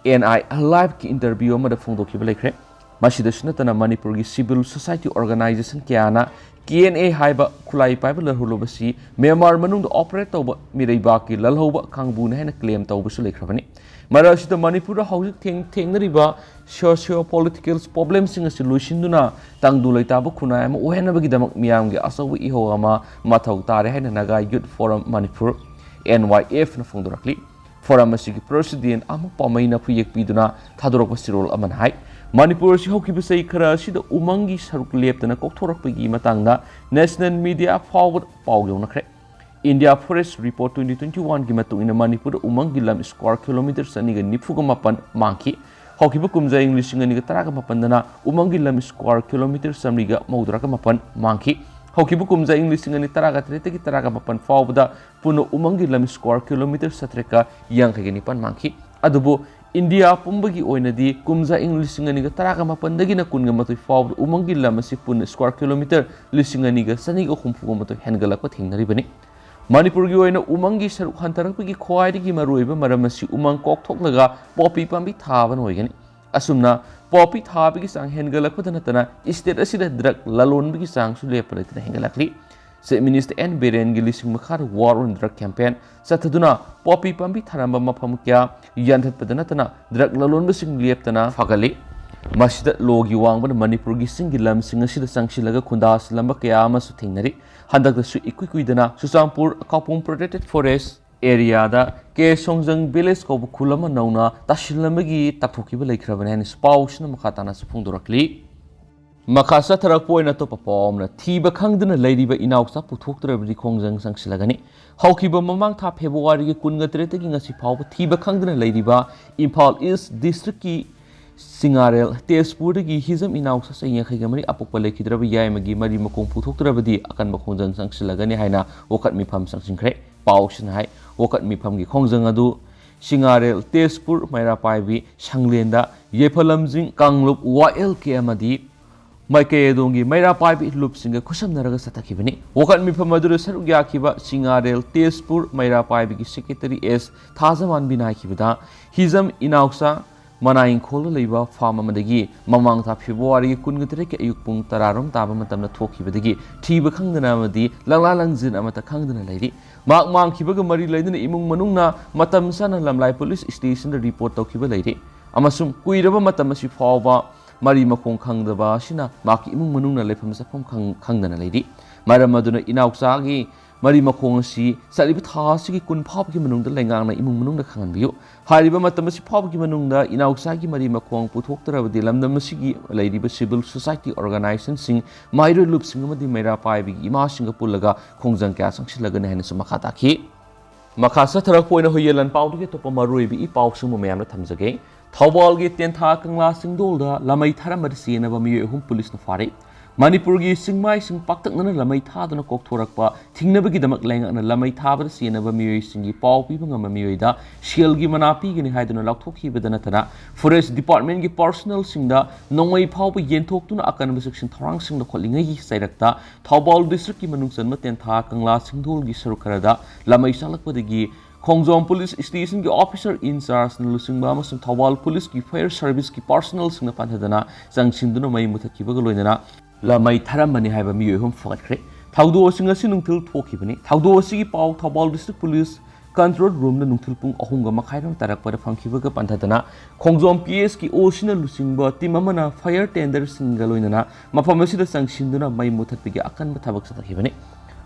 N I Live ꯀꯤ interview ꯑꯃꯗ ꯐꯣꯡꯗꯣꯛꯈꯤꯕ ꯂꯩꯈ꯭ꯔꯦ꯫ ꯃꯁꯤꯗꯁꯨ ꯅꯠꯇꯅ ꯃꯅꯤꯄꯨꯔꯒꯤ civil society organization ꯀꯌꯥꯅ K N A ꯍꯥꯏꯕ ꯈꯨꯠꯂꯥꯏ ꯄꯥꯏꯕ ꯂꯜꯍꯧꯂꯨꯞ ꯑꯁꯤ ꯃ꯭ꯌꯥꯟꯃꯥꯔ ꯃꯅꯨꯡꯗ operate ꯇꯧꯕ ꯃꯤꯔꯩꯕꯥꯛꯀꯤ ꯂꯜꯍꯧꯕ ꯀꯥꯡꯕꯨꯅꯤ ꯍꯥꯏꯅ claim ꯇꯧꯕꯁꯨ ꯂꯩꯈ꯭ꯔꯕꯅꯤ꯫ ꯃꯔꯛ ꯑꯁꯤꯗ ꯃꯅꯤꯄꯨꯔꯗ ꯍꯧꯖꯤꯛ ꯊꯦꯡ-, ꯊꯦꯡꯅꯔꯤꯕ socio political problemꯁꯤꯡ ꯑꯁꯤ ꯂꯣꯏꯁꯤꯟꯗꯨꯅ ꯇꯪꯗꯨ ꯂꯩꯇꯥꯕ ꯈꯨꯟꯅꯥꯏ ꯑꯃ ꯑꯣꯏꯍꯟꯅꯕꯒꯤꯗꯃꯛ ꯃꯤꯌꯥꯝꯒꯤ ꯑꯆꯧꯕ ꯏꯍꯧ ꯑꯃ ꯃꯊꯧ ꯇꯥꯔꯦ ꯍꯥꯏꯅ Naga Youth Forum Manipur, N Y F ꯅ ꯐꯣꯡꯗꯣꯔꯛꯂꯤ꯫ Forum ꯑꯁꯤꯒꯤ president ꯑꯃ ꯄꯥꯃꯩꯅ ꯐꯨꯌꯦꯛ ꯄꯤꯗꯨꯅ ꯊꯥꯗꯣꯔꯛꯄ ꯆꯦꯔꯣꯜ ꯑꯃꯅ ꯍꯥꯏ, ꯃꯅꯤꯄꯨꯔ ꯑꯁꯤ ꯍꯧꯈꯤꯕ ꯆꯍꯤ ꯈꯔ ꯑꯁꯤꯗ ꯎꯃꯪꯒꯤ ꯁꯔꯨꯛ ꯂꯦꯞꯇꯅ ꯀꯣꯛꯊꯣꯔꯛꯄꯒꯤ ꯃꯇꯥꯡꯗ national media ꯐꯥꯎꯕꯗ ꯄꯥꯎ ꯌꯧꯅꯈ꯭ꯔꯦ꯫ India Forest Report twenty twenty-one ꯒꯤ ꯃꯇꯨꯡ ꯏꯟꯅ ꯃꯅꯤꯄꯨꯔꯗ ꯎꯃꯪꯒꯤ ꯂꯝ square kilometre ꯆꯅꯤꯒ ꯅꯤꯐꯨꯒ ꯃꯥꯄꯟ ꯃꯥꯡꯈꯤ꯫ ꯍꯧꯈꯤꯕ ꯀꯨꯝꯖꯥ ꯏꯪ ꯂꯤꯁꯤꯡ ꯑꯅꯤꯒ ꯇꯔꯥꯒ ꯃꯥꯄꯟꯗꯅ ꯎꯃꯪꯒꯤ ꯂꯝ square kilometre ꯆꯥꯃꯔꯤꯒ ꯃꯧꯗ꯭ꯔꯥꯒ ꯃꯥꯄꯟ ꯃꯥꯡꯈꯤ꯫ ꯍꯧꯈꯤꯕ ꯀꯨꯝꯖꯥ ꯏꯪ ꯂꯤꯁꯤꯡ ꯑꯅꯤ ꯇꯔꯥꯒ ꯇꯔꯦꯠꯇꯒꯤ ꯇꯔꯥꯒ ꯃꯥꯄꯟ ꯐꯥꯎꯕꯗ ꯄꯨꯟꯅ ꯎꯃꯪꯒꯤ ꯂꯝ square kilometre ꯆꯥꯇ꯭ꯔꯦꯠꯀ ꯌꯥꯡꯈꯩꯒ ꯅꯤꯄꯥꯟ ꯃꯥꯡꯈꯤ꯫ ꯑꯗꯨꯕꯨ ꯏꯟꯗꯤꯌꯥ ꯄꯨꯝꯕꯒꯤ ꯑꯣꯏꯅꯗꯤ ꯀꯨꯝꯖꯥ ꯏꯪ ꯂꯤꯁꯤꯡ ꯑꯅꯤꯒ ꯇꯔꯥꯒ ꯃꯥꯄꯟꯗꯒꯤꯅ ꯀꯨꯟꯒ ꯃꯥꯊꯣꯏ ꯐꯥꯎꯕꯗ ꯎꯃꯪꯒꯤ ꯂꯝ ꯑꯁꯤ ꯄꯨꯟꯅ square kilometre ꯂꯤꯁꯤꯡ ꯑꯅꯤꯒ ꯆꯅꯤꯒ ꯍꯨꯝꯐꯨꯒ ꯃꯥꯊꯣꯏ ꯍꯦꯟꯒꯠꯂꯛꯄ ꯊꯦꯡꯅꯔꯤꯕꯅꯤ꯫ ꯃꯅꯤꯄꯨꯔꯒꯤ ꯑꯣꯏꯅ ꯎꯃꯪꯒꯤ ꯁꯔꯨꯛ ꯍꯟꯊꯔꯛꯄꯒꯤ ꯈ꯭ꯋꯥꯏꯗꯒꯤ ꯃꯔꯨꯑꯣꯏꯕ ꯃꯔꯝ ꯑꯁꯤ ꯎꯃꯪ ꯀꯣꯛꯊꯣꯛꯂꯒ ꯄꯣꯄꯤ ꯄꯥꯝꯕꯤ ꯊꯥꯕꯅ ꯑꯣꯏꯒꯅꯤ꯫ ꯑꯁꯨꯝꯅ ꯄꯣꯄꯤ ꯊꯥꯕꯒꯤ ꯆꯥꯡ ꯍꯦꯟꯒꯠꯂꯛꯄꯗ ꯅꯠꯇꯅ state ꯑꯁꯤꯗ drug ꯂꯂꯣꯟꯕꯒꯤ ꯆꯥꯡꯁꯨ ꯂꯦꯞꯄ ꯂꯩꯇꯅ ꯍꯦꯟꯒꯠꯂꯛꯂꯤ꯫ Chief Minister N ꯕꯤꯔꯦꯟꯒꯤ ꯂꯨꯆꯤꯡ ꯃꯈꯥꯗ War on Drug campaign ꯆꯠꯊꯗꯨꯅ ꯄꯣꯄꯤ ꯄꯥꯝꯕꯤ ꯊꯥꯔꯝꯕ ꯃꯐꯝ ꯀꯌꯥ ꯌꯥꯟꯊꯠꯄꯗ ꯅꯠꯇꯅ drug ꯂꯂꯣꯟꯕꯁꯤꯡ ꯂꯦꯞꯇꯅ ꯐꯒꯠꯂꯤ꯫ ꯃꯁꯤꯗ ꯂꯣꯒꯤ ꯋꯥꯡꯕꯅ ꯃꯅꯤꯄꯨꯔꯒꯤ ꯆꯤꯡꯒꯤ ꯂꯝꯁꯤꯡ ꯑꯁꯤꯗ ꯆꯪꯁꯤꯜꯂꯒ ꯈꯨꯟꯗꯥꯁꯤꯜꯂꯝꯕ ꯀꯌꯥ ꯑꯃꯁꯨ ꯊꯦꯡꯅꯔꯤ꯫ ꯍꯟꯗꯛꯇꯁꯨ ꯏꯀꯨꯏ ꯀꯨꯏꯗꯅ ꯆꯨꯔꯆꯥꯟꯄꯨꯔ ꯀꯥꯄꯨꯝ Protected Forest ꯑꯦꯔꯤꯌꯥꯗ ꯀꯦ ꯁꯣꯡꯖꯪ ꯚꯤꯂꯦꯖ ꯀꯧꯕ ꯈꯨꯜ ꯑꯃ ꯅꯧꯅ ꯇꯥꯁꯤꯜ ꯑꯃꯒꯤ ꯇꯥꯊꯣꯛꯈꯤꯕ ꯂꯩꯈ꯭ꯔꯕꯅꯤ ꯍꯥꯏꯅꯁꯨ ꯄꯥꯎꯁꯤꯅ ꯃꯈꯥ ꯇꯥꯅꯁꯨ ꯐꯣꯡꯗꯣꯔꯛꯂꯤ꯫ ꯃꯈꯥ ꯆꯠꯊꯔꯛꯄ ꯑꯣꯏꯅ ꯑꯇꯣꯞꯄ ꯄꯥꯎ ꯑꯃꯅ, ꯊꯤꯕ ꯈꯪꯗꯅ ꯂꯩꯔꯤꯕ ꯏꯅꯥꯎꯆꯥ ꯄꯨꯊꯣꯛꯇ꯭ꯔꯕꯗꯤ ꯈꯣꯡꯖꯪ ꯆꯪꯁꯤꯜꯂꯒꯅꯤ꯫ ꯍꯧꯈꯤꯕ ꯃꯃꯥꯡ ꯊꯥ ꯐꯦꯕ꯭ꯔꯨꯋꯥꯔꯤꯒꯤ ꯀꯨꯟꯒ ꯇꯔꯦꯠꯇꯒꯤ ꯉꯁꯤ ꯐꯥꯎꯕ ꯊꯤꯕ ꯈꯪꯗꯅ ꯂꯩꯔꯤꯕ ꯏꯝꯐꯥꯜ ꯏꯁ ꯗꯤꯁꯇ꯭ꯔꯤꯛꯀꯤ ꯁꯤꯡꯉꯥꯔꯦꯜ ꯇꯦꯖꯄꯨꯔꯗꯒꯤ ꯍꯤꯖꯝ ꯏꯅꯥꯎꯆꯥ ꯆꯍꯤ ꯌꯥꯡꯈꯩꯒ ꯃꯔꯤ ꯑꯄꯣꯛꯄ ꯂꯩꯈꯤꯗ꯭ꯔꯕ ꯌꯥꯏꯃꯒꯤ ꯃꯔꯤ ꯃꯈꯣꯡ ꯄꯨꯊꯣꯛꯇ꯭ꯔꯕꯗꯤ ꯑꯀꯟꯕ ꯈꯣꯡꯖꯪ ꯆꯪꯁꯤꯜꯂꯒꯅꯤ ꯍꯥꯏꯅ ꯋꯥꯀꯠ ꯃꯤꯐꯝ ꯆꯪꯁꯤꯟꯈ꯭ꯔꯦ꯫ ꯄꯥꯎꯁꯤꯅ ꯍꯥꯏ, ꯋꯥꯀꯠ ꯃꯤꯐꯝꯒꯤ ꯈꯣꯡꯖꯪ ꯑꯗꯨ ꯁꯤꯡꯉꯥꯔꯦꯜ ꯇꯦꯖꯄꯨꯔ ꯃꯩꯔꯥ ꯄꯥꯏꯕꯤ ꯁꯪꯂꯦꯟꯗ ꯌꯦꯐꯂꯝꯖꯤꯡ ꯀꯥꯡꯂꯨꯞ ꯋꯥ ꯑꯦꯜ ꯀꯦ ꯑꯃꯗꯤ ꯃꯥꯏꯀꯩ ꯑꯗꯣꯝꯒꯤ ꯃꯩꯔꯥ ꯄꯥꯏꯕꯤ ꯂꯨꯞꯁꯤꯡꯒ ꯈꯨꯠꯁꯝꯅꯔꯒ ꯆꯠꯊꯈꯤꯕꯅꯤ꯫ ꯋꯥꯀꯠ ꯃꯤꯐꯝ ꯑꯗꯨꯗ ꯁꯔꯨꯛ ꯌꯥꯈꯤꯕ ꯁꯤꯡꯉꯥꯔꯦꯜ ꯇꯦꯖꯄꯨꯔ ꯃꯩꯔꯥ ꯄꯥꯏꯕꯤꯒꯤ ꯁꯦꯀ꯭ꯔꯦꯇꯔꯤ ꯑꯦꯁ ꯊꯥꯖꯃꯥꯟꯕꯤꯅ ꯍꯥꯏꯈꯤꯕꯗ, ꯍꯤꯖꯝ ꯏꯅꯥꯎꯆꯥ ꯃꯅꯥ ꯏꯪꯈꯣꯜꯗ ꯂꯩꯕ ꯐꯥꯔꯝ ꯑꯃꯗꯒꯤ ꯃꯃꯥꯡ ꯊꯥ ꯐꯦꯕ꯭ꯔꯨꯋꯥꯔꯤꯒꯤ ꯀꯨꯟꯒ ꯇꯔꯦꯠꯀꯤ ꯑꯌꯨꯛ ꯄꯨꯡ ꯇꯔꯥꯔꯣꯝ ꯇꯥꯕ ꯃꯇꯝꯗ ꯊꯣꯛꯈꯤꯕꯗꯒꯤ ꯊꯤꯕ ꯈꯪꯗꯅ ꯑꯃꯗꯤ ꯂꯪꯂꯥ ꯂꯪꯖꯤꯟ ꯑꯃꯠꯇ ꯈꯪꯗꯅ ꯂꯩꯔꯤ꯫ ꯃꯍꯥꯛ ꯃꯥꯡꯈꯤꯕꯒ ꯃꯔꯤ ꯂꯩꯅꯅ ꯏꯃꯨꯡ ꯃꯅꯨꯡꯅ ꯃꯇꯝ ꯆꯥꯅ ꯂꯝꯂꯥꯏ ꯄꯨꯂꯤꯁ ꯁ꯭ꯇꯦꯁꯟꯗ ꯔꯤꯄꯣꯔꯠ ꯇꯧꯈꯤꯕ ꯂꯩꯔꯤ ꯑꯃꯁꯨꯡ ꯀꯨꯏꯔꯕ ꯃꯇꯝ ꯑꯁꯤ ꯐꯥꯎꯕ ꯃꯔꯤ ꯃꯈꯣꯡ ꯈꯪꯗꯕ ꯑꯁꯤꯅ ꯃꯍꯥꯛꯀꯤ ꯏꯃꯨꯡ ꯃꯅꯨꯡꯅ ꯂꯩꯐꯝ ꯆꯥꯐꯝ ꯈꯪ-, ꯈꯪꯗꯅ ꯂꯩꯔꯤ꯫ ꯃꯔꯝ ꯑꯗꯨꯅ ꯏꯅꯥꯎꯆꯥꯒꯤ ꯃꯔꯤ ꯃꯈꯣꯡ ꯑꯁꯤ ꯆꯠꯂꯤꯕ ꯊꯥ ꯑꯁꯤꯒꯤ ꯀꯨꯟ ꯐꯥꯎꯕꯒꯤ ꯃꯅꯨꯡꯗ ꯂꯩꯉꯥꯛꯅ ꯏꯃꯨꯡ ꯃꯅꯨꯡꯗ ꯈꯪꯍꯟꯕꯤꯌꯨ꯫ ꯍꯥꯏꯔꯤꯕ ꯃꯇꯝ ꯑꯁꯤ ꯐꯥꯎꯕꯒꯤ ꯃꯅꯨꯡꯗ ꯏꯅꯥꯎꯆꯥꯒꯤ ꯃꯔꯤ ꯃꯈꯣꯡ ꯄꯨꯊꯣꯛꯇ꯭ꯔꯕꯗꯤ ꯂꯝꯗꯝ ꯑꯁꯤꯒꯤ ꯂꯩꯔꯤꯕ ꯁꯤꯚꯤꯜ ꯁꯣꯁꯥꯏꯇꯤ ꯑꯣꯔꯒꯅꯥꯏꯖꯦꯁꯟꯁꯤꯡ, ꯃꯍꯩꯔꯣꯏ ꯂꯨꯞꯁꯤꯡ ꯑꯃꯗꯤ ꯃꯩꯔꯥ ꯄꯥꯏꯕꯤꯒꯤ ꯏꯃꯥꯁꯤꯡꯒ ꯄꯨꯜꯂꯒ ꯈꯣꯡꯖꯪ ꯀꯌꯥ ꯆꯪꯁꯤꯜꯂꯒꯅꯤ ꯍꯥꯏꯅꯁꯨ ꯃꯈꯥ ꯇꯥꯈꯤ꯫ ꯃꯈꯥ ꯆꯠꯊꯔꯛꯄ ꯑꯣꯏꯅ ꯍꯨꯏꯌꯦꯟ ꯂꯥꯟꯄꯥꯎꯗꯒꯤ ꯑꯇꯣꯞꯄ ꯃꯔꯨꯑꯣꯏꯕ ꯏ ꯄꯥꯎꯁꯤꯡꯕꯨ ꯃꯌꯥꯝꯗ ꯊꯝꯖꯒꯦ꯫ ꯊꯧꯕꯥꯜꯒꯤ ꯇꯦꯟꯊꯥ ꯀꯪꯂꯥ ꯆꯤꯡꯗꯣꯜꯗ ꯂꯥꯃꯩ ꯊꯥꯔꯝꯕꯗ ꯆꯦꯟꯅꯕ ꯃꯤꯑꯣꯏ ꯑꯍꯨꯝ ꯄꯨꯂꯤꯁꯅ ꯐꯥꯔꯦ꯫ ꯃꯅꯤꯄꯨꯔꯒꯤ ꯆꯤꯡꯃꯥꯏꯁꯤꯡ ꯄꯥꯛꯇꯛꯅꯅ ꯂꯥꯃꯩ ꯊꯥꯗꯨꯅ ꯀꯣꯛꯊꯣꯔꯛꯄ ꯊꯤꯡꯅꯕꯒꯤꯗꯃꯛ ꯂꯩꯉꯥꯛꯅ ꯂꯥꯃꯩ ꯊꯥꯕꯗ ꯆꯦꯟꯅꯕ ꯃꯤꯑꯣꯏꯁꯤꯡꯒꯤ ꯄꯥꯎ ꯄꯤꯕ ꯉꯝꯕ ꯃꯤꯑꯣꯏꯗ ꯁꯦꯜꯒꯤ ꯃꯅꯥ ꯄꯤꯒꯅꯤ ꯍꯥꯏꯗꯨꯅ ꯂꯥꯎꯊꯣꯛꯈꯤꯕꯗ ꯅꯠꯇꯅ, ꯐꯣꯔꯦꯁ ꯗꯤꯄꯥꯔꯠꯃꯦꯟꯒꯤ ꯄꯥꯔꯁꯣꯅꯦꯜꯁꯤꯡꯗ ꯅꯣꯡꯃꯩ ꯐꯥꯎꯕ ꯌꯦꯟꯊꯣꯛꯇꯨꯅ ꯑꯀꯟꯕ ꯆꯦꯛꯁꯤꯟ ꯊꯧꯔꯥꯡꯁꯤꯡ ꯂꯧꯈꯠꯂꯤꯉꯩꯒꯤ ꯆꯩꯔꯛꯇ ꯊꯧꯕꯥꯜ ꯗꯤꯁꯇ꯭ꯔꯤꯛꯀꯤ ꯃꯅꯨꯡ ꯆꯟꯕ ꯇꯦꯟꯊꯥ ꯀꯪꯂꯥ ꯆꯤꯡꯗꯣꯜꯒꯤ ꯁꯔꯨꯛ ꯈꯔꯗ ꯂꯥꯃꯩ ꯆꯥꯂꯛꯄꯗꯒꯤ ꯈꯣꯡꯖꯣꯝ ꯄꯨꯂꯤꯁ ꯁ꯭ꯇꯦꯁꯟꯒꯤ ꯑꯣꯐꯤꯁꯔ ꯏꯟꯆꯥꯔꯖꯅ ꯂꯨꯆꯤꯡꯕ ꯑꯃꯁꯨꯡ ꯊꯧꯕꯥꯜ ꯄꯨꯂꯤꯁꯀꯤ ꯐꯥꯌꯔ ꯁꯔꯚꯤꯁꯀꯤ ꯄꯥꯔꯁꯣꯅꯦꯜꯁꯤꯡꯅ ꯄꯥꯟꯊꯗꯅ ꯆꯪꯁꯤꯟꯗꯨꯅ ꯃꯩ ꯃꯨꯊꯠꯈꯤꯕꯒ ꯂꯣꯏꯅꯅ ꯂꯥꯃꯩ ꯊꯥꯔꯝꯕꯅꯤ ꯍꯥꯏꯕ ꯃꯤꯑꯣꯏ ꯑꯍꯨꯝ ꯐꯒꯠꯈ꯭ꯔꯦ꯫ ꯊꯧꯗꯣꯛ ꯑꯁꯤ ꯉꯁꯤ ꯅꯨꯡꯊꯤꯜ ꯊꯣꯛꯈꯤꯕꯅꯤ꯫ ꯊꯧꯗꯣꯛ ꯑꯁꯤꯒꯤ ꯄꯥꯎ ꯊꯧꯕꯥꯜ ꯗꯤꯁꯇ꯭ꯔꯤꯛ ꯄꯨꯂꯤꯁ ꯀꯟꯇ꯭ꯔꯣꯜ ꯔꯨꯝꯗ ꯅꯨꯡꯊꯤꯜ ꯄꯨꯡ ꯑꯍꯨꯝꯒ ꯃꯈꯥꯏꯔꯣꯝ ꯇꯥꯔꯛꯄꯗ ꯐꯪꯈꯤꯕꯒ ꯄꯥꯟꯊꯗꯅ ꯈꯣꯡꯖꯣꯝ ꯄꯤ ꯑꯦꯁꯀꯤ ꯑꯣ ꯁꯤꯅ ꯂꯨꯆꯤꯡꯕ ꯇꯤꯝ ꯑꯃꯅ ꯐꯥꯌꯔ ꯇꯦꯟꯗꯔꯁꯤꯡꯒ ꯂꯣꯏꯅꯅ ꯃꯐꯝ ꯑꯁꯤꯗ ꯆꯪꯁꯤꯟꯗꯨꯅ ꯃꯩ ꯃꯨꯊꯠꯄꯒꯤ ꯑꯀꯟꯕ ꯊꯕꯛ ꯆꯠꯊꯈꯤꯕꯅꯤ꯫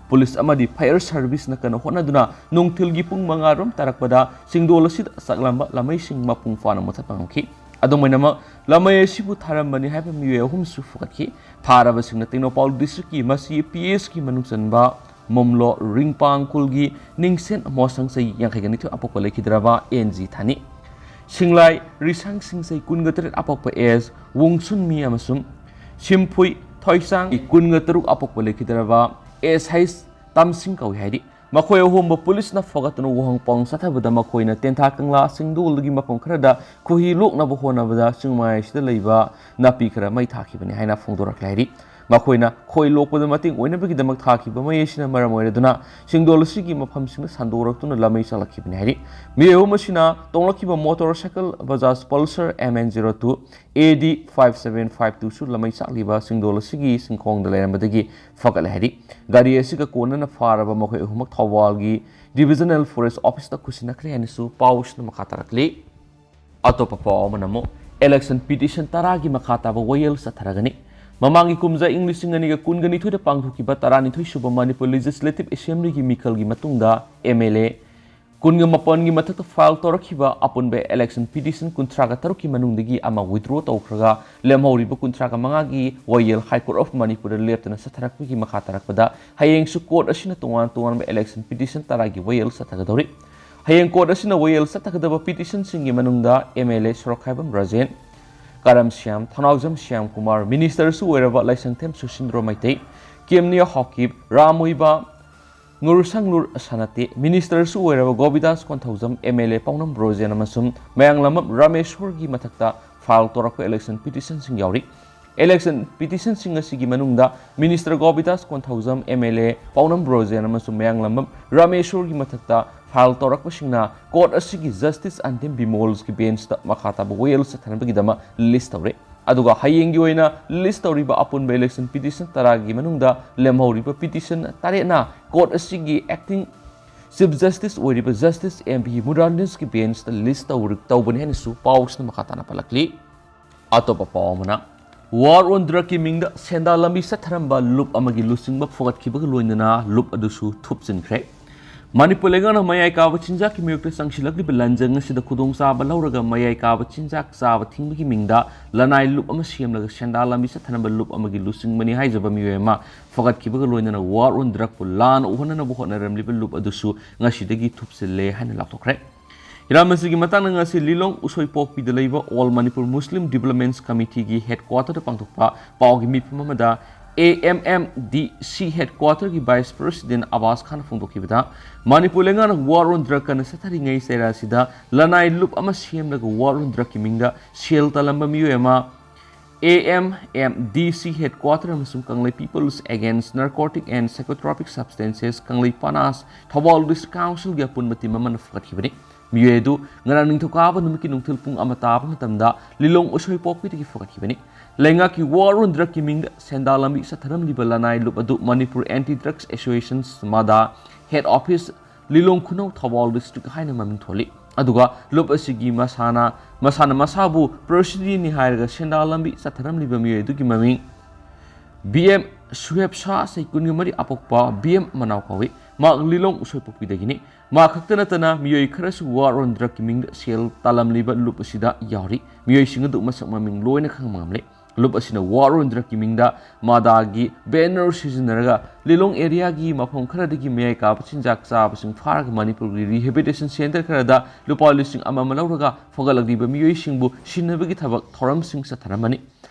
ꯄꯨꯂꯤꯁ ꯑꯃꯗꯤ ꯐꯥꯌꯔ ꯁꯔꯚꯤꯁꯅ ꯀꯟꯅ ꯍꯣꯠꯅꯗꯨꯅ ꯅꯨꯡꯊꯤꯜꯒꯤ ꯄꯨꯡ ꯃꯉꯥ ꯔꯣꯝ ꯇꯥꯔꯛꯄꯗ ꯆꯤꯡꯗꯣꯜ ꯑꯁꯤꯗ ꯆꯥꯛꯂꯝꯕ ꯂꯥꯃꯩꯁꯤꯡ ꯃꯄꯨꯡ ꯐꯥꯅ ꯃꯨꯊꯠꯄ ꯉꯝꯈꯤ꯫ ꯑꯗꯨꯝ ꯑꯣꯏꯅꯃꯛ, ꯂꯥꯃꯩ ꯑꯁꯤꯕꯨ ꯊꯥꯔꯝꯕꯅꯤ ꯍꯥꯏꯕ ꯃꯤꯑꯣꯏ ꯑꯍꯨꯝꯁꯨ ꯐꯒꯠꯈꯤ꯫ ꯐꯥꯔꯕꯁꯤꯡꯅ ꯇꯦꯡꯅꯧꯄꯥꯜ ꯗꯤꯁꯇ꯭ꯔꯤꯛꯀꯤ ꯃꯁꯤ ꯄꯤ ꯑꯦꯁꯀꯤ ꯃꯅꯨꯡ ꯆꯟꯕ ꯃꯣꯝꯂꯣ ꯔꯤꯡꯄꯥꯡ ꯈꯨꯜꯒꯤ ꯅꯤꯡꯁꯦꯟ ꯃꯣꯁꯪ ꯆꯍꯤ ꯌꯥꯡꯈꯩꯒ ꯅꯤꯊꯣꯏ ꯑꯄꯣꯛꯄ ꯂꯩꯈꯤꯗ꯭ꯔꯕ ꯑꯦꯟ ꯖꯤ ꯊꯥꯅꯤ, ꯁꯤꯡꯂꯥꯏ ꯔꯤꯁꯥꯡ ꯁꯤꯡꯁꯩ ꯀꯨꯟꯒ ꯇꯔꯦꯠ ꯑꯄꯣꯛꯄ ꯑꯦꯁ ꯋꯨꯡꯁꯨꯟꯃꯤ ꯑꯃꯁꯨꯡ ꯁꯤꯝꯐꯨꯏ ꯊꯣꯏꯁꯥꯡ ꯀꯨꯟꯒ ꯇꯔꯨꯛ ꯑꯄꯣꯛꯄ ꯂꯩꯈꯤꯗ꯭ꯔꯕ ꯑꯦꯁ ꯍꯩꯁ ꯇꯝꯁꯤꯡ ꯀꯧꯏ ꯍꯥꯏꯔꯤ꯫ ꯃꯈꯣꯏ ꯑꯍꯨꯝꯕꯨ ꯄꯨꯂꯤꯁꯅ ꯐꯒꯠꯇꯨꯅ ꯋꯥꯍꯪ ꯄꯥꯎꯅ ꯆꯠꯊꯕꯗ ꯃꯈꯣꯏꯅ ꯇꯦꯟꯊꯥ ꯀꯪꯂꯥ ꯆꯤꯡꯗꯣꯜꯗꯒꯤ ꯃꯐꯝ ꯈꯔꯗ ꯈꯣꯏꯍꯤ ꯂꯣꯛꯅꯕ ꯍꯣꯠꯅꯕꯗ ꯆꯤꯡꯃꯥꯏ ꯑꯁꯤꯗ ꯂꯩꯕ ꯅꯥꯄꯤ ꯈꯔ ꯃꯩ ꯊꯥꯈꯤꯕꯅꯤ ꯍꯥꯏꯅ ꯐꯣꯡꯗꯣꯔꯛꯂꯦ ꯍꯥꯏꯔꯤ꯫ ꯃꯈꯣꯏꯅ ꯈꯣꯏ ꯂꯣꯛꯄꯗ ꯃꯇꯦꯡ ꯑꯣꯏꯅꯕꯒꯤꯗꯃꯛ ꯊꯥꯈꯤꯕ ꯃꯩ ꯑꯁꯤꯅ ꯃꯔꯝ ꯑꯣꯏꯔꯗꯨꯅ ꯆꯤꯡꯗꯣꯜ ꯑꯁꯤꯒꯤ ꯃꯐꯝꯁꯤꯡꯗ ꯁꯟꯗꯣꯔꯛꯇꯨꯅ ꯂꯥꯃꯩ ꯆꯥꯛꯂꯛꯈꯤꯕꯅꯤ ꯍꯥꯏꯔꯤ꯫ ꯃꯤꯑꯣꯏ ꯑꯍꯨꯝ ꯑꯁꯤꯅ ꯇꯣꯡꯂꯛꯈꯤꯕ motor cycle Bajaj Pulsar M N zero two A D five seven five ꯇꯨꯁꯨ ꯂꯥꯃꯩ ꯆꯥꯛꯂꯤꯕ ꯆꯤꯡꯗꯣꯜ ꯑꯁꯤꯒꯤ ꯆꯤꯡꯈꯣꯡꯗ ꯂꯩꯔꯝꯕꯗꯒꯤ ꯐꯒꯠꯂꯦ ꯍꯥꯏꯔꯤ꯫ ꯒꯥꯔꯤ ꯑꯁꯤꯒ ꯀꯣꯟꯅꯅ ꯐꯥꯔꯕ ꯃꯈꯣꯏ ꯑꯍꯨꯝꯃꯛ ꯊꯧꯕꯥꯜꯒꯤ ꯗꯤꯚꯤꯖꯅꯦꯜ ꯐꯣꯔꯦꯁ ꯑꯣꯐꯤꯁꯇ ꯈꯨꯠꯁꯤꯟꯅꯈ꯭ꯔꯦ ꯍꯥꯏꯅꯁꯨ ꯄꯥꯎꯁꯤꯅ ꯃꯈꯥ ꯇꯥꯔꯛꯂꯤ꯫ ꯑꯇꯣꯞꯄ ꯄꯥꯎ ꯑꯃꯅ ꯑꯃꯨꯛ ꯏꯂꯦꯛꯁꯟ ꯄꯤꯇꯤꯁꯟ ꯇꯔꯥꯒꯤ ꯃꯈꯥ ꯇꯥꯕ ꯋꯥꯌꯦꯜ ꯆꯠꯊꯔꯒꯅꯤ꯫ ꯃꯃꯥꯡꯒꯤ ꯀꯨꯝꯖꯥ ꯏꯪ ꯂꯤꯁꯤꯡ ꯑꯅꯤꯒ ꯀꯨꯟꯒ ꯅꯤꯊꯣꯏꯗ ꯄꯥꯡꯊꯣꯛꯈꯤꯕ ꯇꯔꯥꯅꯤꯊꯣꯏ ꯁꯨꯕ ꯃꯅꯤꯄꯨꯔ ꯂꯦꯖꯤꯁꯂꯦꯇꯤꯚ ꯑꯦꯁꯦꯝꯕ꯭ꯂꯤꯒꯤ ꯃꯤꯈꯜꯒꯤ ꯃꯇꯨꯡꯗ ꯑꯦꯝ ꯑꯦꯜ ꯑꯦ ꯀꯨꯟꯒ ꯃꯥꯄꯟꯒꯤ ꯃꯊꯛꯇ ꯐꯥꯏꯜ ꯇꯧꯔꯛꯈꯤꯕ ꯑꯄꯨꯟꯕ ꯏꯂꯦꯛꯁꯟ ꯄꯤꯇꯤꯁꯟ ꯀꯨꯟꯊ꯭ꯔꯥꯒ ꯇꯔꯨꯛꯀꯤ ꯃꯅꯨꯡꯗꯒꯤ ꯑꯃ ꯋꯤꯗ꯭ꯔꯣ ꯇꯧꯈ꯭ꯔꯒ ꯂꯦꯝꯍꯧꯔꯤꯕ ꯀꯨꯟꯊ꯭ꯔꯥꯒ ꯃꯉꯥꯒꯤ ꯋꯥꯌꯦꯜ ꯍꯥꯏ ꯀꯣꯔꯠ ꯑꯣꯐ ꯃꯅꯤꯄꯨꯔꯗ ꯂꯦꯞꯇꯅ ꯆꯠꯊꯔꯛꯄꯒꯤ ꯃꯈꯥ ꯇꯥꯔꯛꯄꯗ ꯍꯌꯦꯡꯁꯨ ꯀꯣꯔꯠ ꯑꯁꯤꯅ ꯇꯣꯉꯥꯟ ꯇꯣꯉꯥꯟꯕ ꯏꯂꯦꯛꯁꯟ ꯄꯤꯇꯤꯁꯟ ꯇꯔꯥꯒꯤ ꯋꯥꯌꯦꯜ ꯆꯠꯊꯒꯗꯧꯔꯤ꯫ ꯍꯌꯦꯡ ꯀꯣꯔꯠ ꯑꯁꯤꯅ ꯋꯥꯌꯦꯜ ꯆꯠꯊꯒꯗꯕ ꯄꯤꯇꯤꯁꯟꯁꯤꯡꯒꯤ ꯃꯅꯨꯡꯗ ꯑꯦꯝ ꯑꯦꯜ ꯑꯦ ꯁꯣꯔꯣꯛꯈꯥꯏꯕꯝ ꯔꯥꯖꯦꯟ, ꯀꯔꯝ ꯁ꯭ꯌꯥꯝ, ꯊꯧꯅꯥꯎꯖꯝ ꯁ꯭ꯌꯥꯝ ꯀꯨꯃꯥꯔ, ꯃꯤꯅꯤꯁꯇꯔꯁꯨ ꯑꯣꯏꯔꯕ ꯂꯥꯏꯁꯪꯊꯦꯝ ꯁꯨꯁꯤꯟꯗ꯭ꯔꯣ ꯃꯩꯇꯩ, ꯀꯦꯝꯅꯤꯌꯥ ꯍꯥꯎꯀꯤꯞ, ꯔꯥꯝ ꯑꯣꯏꯕ, ꯅꯨꯔꯁꯪꯅꯨꯔ ꯁꯅꯥꯇꯦ, ꯃꯤꯅꯤꯁꯇꯔꯁꯨ ꯑꯣꯏꯔꯕ ꯒꯣꯕꯤꯗꯥꯁ Konthoujam, M L A ꯄꯥꯎꯅꯝ Brojen ꯑꯃꯁꯨꯡ ꯃꯌꯥꯡꯂꯝꯕꯝ ꯔꯥꯃꯦꯁꯣꯔꯒꯤ ꯃꯊꯛꯇ ꯐꯥꯏꯜ ꯇꯧꯔꯛꯄ ꯏꯂꯦꯛꯁꯟ ꯄꯤꯇꯤꯁꯟꯁꯤꯡ ꯌꯥꯎꯔꯤ꯫ ꯏꯂꯦꯛꯁꯟ ꯄꯤꯇꯤꯁꯟꯁꯤꯡ ꯑꯁꯤꯒꯤ ꯃꯅꯨꯡꯗ minister ꯒꯣꯕꯤꯗꯥꯁ Konthoujam, M L A ꯄꯥꯎꯅꯝ Brojen ꯑꯃꯁꯨꯡ ꯃꯌꯥꯡꯂꯝꯕꯝ ꯔꯥꯃꯦꯁꯣꯔꯒꯤ ꯃꯊꯛꯇ ꯐꯥꯏꯜ ꯇꯧꯔꯛꯄꯁꯤꯡꯅ ꯀꯣꯔꯠ ꯑꯁꯤꯒꯤ ꯖꯁꯇꯤꯁ ꯑꯟꯗꯤꯝ ꯕꯤꯃꯣꯜꯁꯀꯤ ꯕꯦꯟꯁꯇ ꯃꯈꯥ ꯇꯥꯕ ꯋꯥꯌꯦꯜ ꯆꯠꯊꯅꯕꯒꯤꯗꯃꯛ ꯂꯤꯁ ꯇꯧꯔꯦ꯫ ꯑꯗꯨꯒ ꯍꯌꯦꯡꯒꯤ ꯑꯣꯏꯅ ꯂꯤꯁ ꯇꯧꯔꯤꯕ ꯑꯄꯨꯟꯕ ꯏꯂꯦꯛꯁꯟ ꯄꯤꯇꯤꯁꯟ ꯇꯔꯥꯒꯤ ꯃꯅꯨꯡꯗ ꯂꯦꯝꯍꯧꯔꯤꯕ ꯄꯤꯇꯤꯁꯟ ꯇꯔꯦꯠꯅ ꯀꯣꯔꯠ ꯑꯁꯤꯒꯤ ꯑꯦꯛꯇꯤꯡ ꯆꯤꯐ ꯖꯁꯇꯤꯁ ꯑꯣꯏꯔꯤꯕ ꯖꯁꯇꯤꯁ ꯑꯦꯝ ꯚꯤ ꯃꯨꯔꯥꯟꯗꯤꯁꯀꯤ ꯕꯦꯟꯁꯇ ꯂꯤꯁ ꯇꯧꯔ-, ꯇꯧꯕꯅꯤ ꯍꯥꯏꯅꯁꯨ ꯄꯥꯎꯁꯤꯅ ꯃꯈꯥ ꯇꯥꯅ ꯄꯜꯂꯛꯂꯤ꯫ ꯑꯇꯣꯞꯄ ꯄꯥꯎ ꯑꯃꯅ, War on Drugꯀꯤ ꯃꯤꯡꯗ ꯁꯦꯟꯗꯥꯟ ꯂꯝꯕꯤ ꯆꯠꯊꯔꯝꯕ ꯂꯨꯞ ꯑꯃꯒꯤ ꯂꯨꯆꯤꯡꯕ ꯐꯨꯒꯠꯈꯤꯕꯒ ꯂꯣꯏꯅꯅ ꯂꯨꯞ ꯑꯗꯨꯁꯨ ꯊꯨꯞꯆꯤꯟꯈ꯭ꯔꯦ꯫ ꯃꯅꯤꯄꯨꯔ ꯂꯩꯉꯥꯛꯅ ꯃꯌꯥꯏ ꯀꯥꯕ ꯆꯤꯟꯖꯥꯛꯀꯤ ꯃꯥꯌꯣꯛꯇ ꯆꯪꯁꯤꯜꯂꯛꯂꯤꯕ ꯂꯥꯟꯖꯪ ꯑꯁꯤꯗ ꯈꯨꯗꯣꯡꯆꯥꯕ ꯂꯧꯔꯒ ꯃꯌꯥꯏ ꯀꯥꯕ ꯆꯤꯟꯖꯥꯛ ꯆꯥꯕ ꯊꯤꯡꯕꯒꯤ ꯃꯤꯡꯗ ꯂꯅꯥꯏ ꯂꯨꯞ ꯑꯃ ꯁꯦꯝꯂꯒ ꯁꯦꯟꯗꯥꯟ ꯂꯝꯕꯤ ꯆꯠꯊꯅꯕ ꯂꯨꯞ ꯑꯃꯒꯤ ꯂꯨꯆꯤꯡꯕꯅꯤ ꯍꯥꯏꯖꯕ ꯃꯤꯑꯣꯏ ꯑꯃ ꯐꯒꯠꯈꯤꯕꯒ ꯂꯣꯏꯅꯅ War on Drugꯄꯨ ꯂꯥꯟꯅ ꯎꯍꯟꯅꯅꯕ ꯍꯣꯠꯅꯔꯝꯂꯤꯕ ꯂꯨꯞ ꯑꯗꯨꯁꯨ ꯉꯁꯤꯗꯒꯤ ꯊꯨꯞꯆꯤꯜꯂꯦ ꯍꯥꯏꯅ ꯂꯥꯎꯊꯣꯛꯈ꯭ꯔꯦ꯫ ꯍꯤꯔꯝ ꯑꯁꯤꯒꯤ ꯃꯇꯥꯡꯗ ꯉꯁꯤ ꯂꯤꯂꯣꯡ ꯎꯁꯣꯏꯄꯣꯛꯄꯤꯗ ꯂꯩꯕ All Manipur Muslim Development Committeeꯒꯤ headquarterꯗ ꯄꯥꯡꯊꯣꯛꯄ ꯄꯥꯎꯒꯤ ꯃꯤꯐꯝ ꯑꯃꯗ A M M D C headquarterꯒꯤ Vice President ꯑꯕꯥꯁ ꯈꯥꯟꯅ ꯐꯣꯡꯗꯣꯛꯈꯤꯕꯗ, ꯃꯅꯤꯄꯨꯔ ꯂꯩꯉꯥꯛꯅ War on Drug ꯀꯟꯅ ꯆꯠꯊꯔꯤꯉꯩ ꯆꯩꯔꯥ ꯑꯁꯤꯗ ꯂꯅꯥꯏ ꯂꯨꯞ ꯑꯃ ꯁꯦꯝꯂꯒ War on Drugꯀꯤ ꯃꯤꯡꯗ ꯁꯦꯜ ꯇꯥꯜꯂꯝꯕ ꯃꯤꯑꯣꯏ ꯑꯃ A M M D C headquarter ꯑꯃꯁꯨꯡ ꯀꯪꯂꯩ People's Against Narcotic and Psychotropic Substances, ꯀꯪꯂꯩ ꯄꯅꯥꯁ, Thoubal District Councilꯒꯤ ꯑꯄꯨꯟꯕ team ꯑꯃꯅ ꯐꯒꯠꯈꯤꯕꯅꯤ꯫ ꯃꯤꯑꯣꯏ ꯑꯗꯨ ꯉꯔꯥꯡ ꯅꯤꯡꯊꯧꯀꯥꯕ ꯅꯨꯃꯤꯠꯀꯤ ꯅꯨꯡꯊꯤꯜ ꯄꯨꯡ ꯑꯃ ꯇꯥꯕ ꯃꯇꯝꯗ ꯂꯤꯂꯣꯡ ꯎꯁꯣꯏꯄꯣꯛꯄꯤꯗꯒꯤ ꯐꯒꯠꯈꯤꯕꯅꯤ꯫ ꯂꯩꯉꯥꯛꯀꯤ War on Drugꯀꯤ ꯃꯤꯡꯗ ꯁꯦꯟꯗꯥꯟ ꯂꯝꯕꯤ ꯆꯠꯊꯔꯝꯂꯤꯕ ꯂꯅꯥꯏ ꯂꯨꯞ ꯑꯗꯨ Manipur Anti Drugs Association, ꯃꯥꯗꯥ, head office ꯂꯤꯂꯣꯡ ꯈꯨꯅꯧ ꯊꯧꯕꯥꯜ district ꯍꯥꯏꯅ ꯃꯃꯤꯡ ꯊꯣꯜꯂꯤ꯫ ꯑꯗꯨꯒ ꯂꯨꯞ ꯑꯁꯤꯒꯤ ꯃꯁꯥꯅ, ꯃꯁꯥꯅ ꯃꯁꯥꯕꯨ ꯄ꯭ꯔꯁꯤꯗꯤꯅꯤ ꯍꯥꯏꯔꯒ ꯁꯦꯟꯗꯥꯟ ꯂꯝꯕꯤ ꯆꯠꯊꯔꯝꯂꯤꯕ ꯃꯤꯑꯣꯏ ꯑꯗꯨꯒꯤ ꯃꯃꯤꯡ B M ꯁꯨꯍꯦꯕ ꯁꯥꯍ, ꯆꯍꯤ ꯀꯨꯟꯒ ꯃꯔꯤ, ꯑꯄꯣꯛꯄ B M ꯃꯅꯥꯎ ꯀꯧꯏ꯫ ꯃꯍꯥꯛ ꯂꯤꯂꯣꯡ ꯎꯁꯣꯏꯄꯣꯛꯄꯤꯗꯒꯤꯅꯤ꯫ ꯃꯍꯥꯛ ꯈꯛꯇ ꯅꯠꯇꯅ ꯃꯤꯑꯣꯏ ꯈꯔꯁꯨ War on Drugꯀꯤ ꯃꯤꯡꯗ ꯁꯦꯜ ꯇꯥꯜꯂꯝꯂꯤꯕ ꯂꯨꯞ ꯑꯁꯤꯗ ꯌꯥꯎꯔꯤ꯫ ꯃꯤꯑꯣꯏꯁꯤꯡ ꯑꯗꯨ ꯃꯁꯛ ꯃꯃꯤꯡ ꯂꯣꯏꯅ ꯈꯪꯕ ꯉꯝꯂꯦ꯫ ꯂꯨꯞ ꯑꯁꯤꯅ War on Drugꯀꯤ ꯃꯤꯡꯗ ꯃꯥꯗꯥꯒꯤ banner ꯁꯤꯖꯤꯟꯅꯔꯒ ꯂꯤꯂꯣꯡ areaꯒꯤ ꯃꯐꯝ ꯈꯔꯗꯒꯤ ꯃꯌꯥꯏ ꯀꯥꯕ ꯆꯤꯟꯖꯥꯛ ꯆꯥꯕꯁꯤꯡ ꯐꯥꯔꯒ ꯃꯅꯤꯄꯨꯔꯒꯤ rehabilitation centre ꯈꯔꯗ ꯂꯨꯄꯥ ꯂꯤꯁꯤꯡ ꯑꯃ ꯑꯃ ꯂꯧꯔꯒ ꯐꯒꯠꯂꯛꯂꯤꯕ ꯃꯤꯑꯣꯏꯁꯤꯡꯕꯨ ꯁꯤꯟꯅꯕꯒꯤ ꯊꯕꯛ ꯊꯧꯔꯝꯁꯤꯡ ꯆꯠꯊꯔꯝꯃꯅꯤ꯫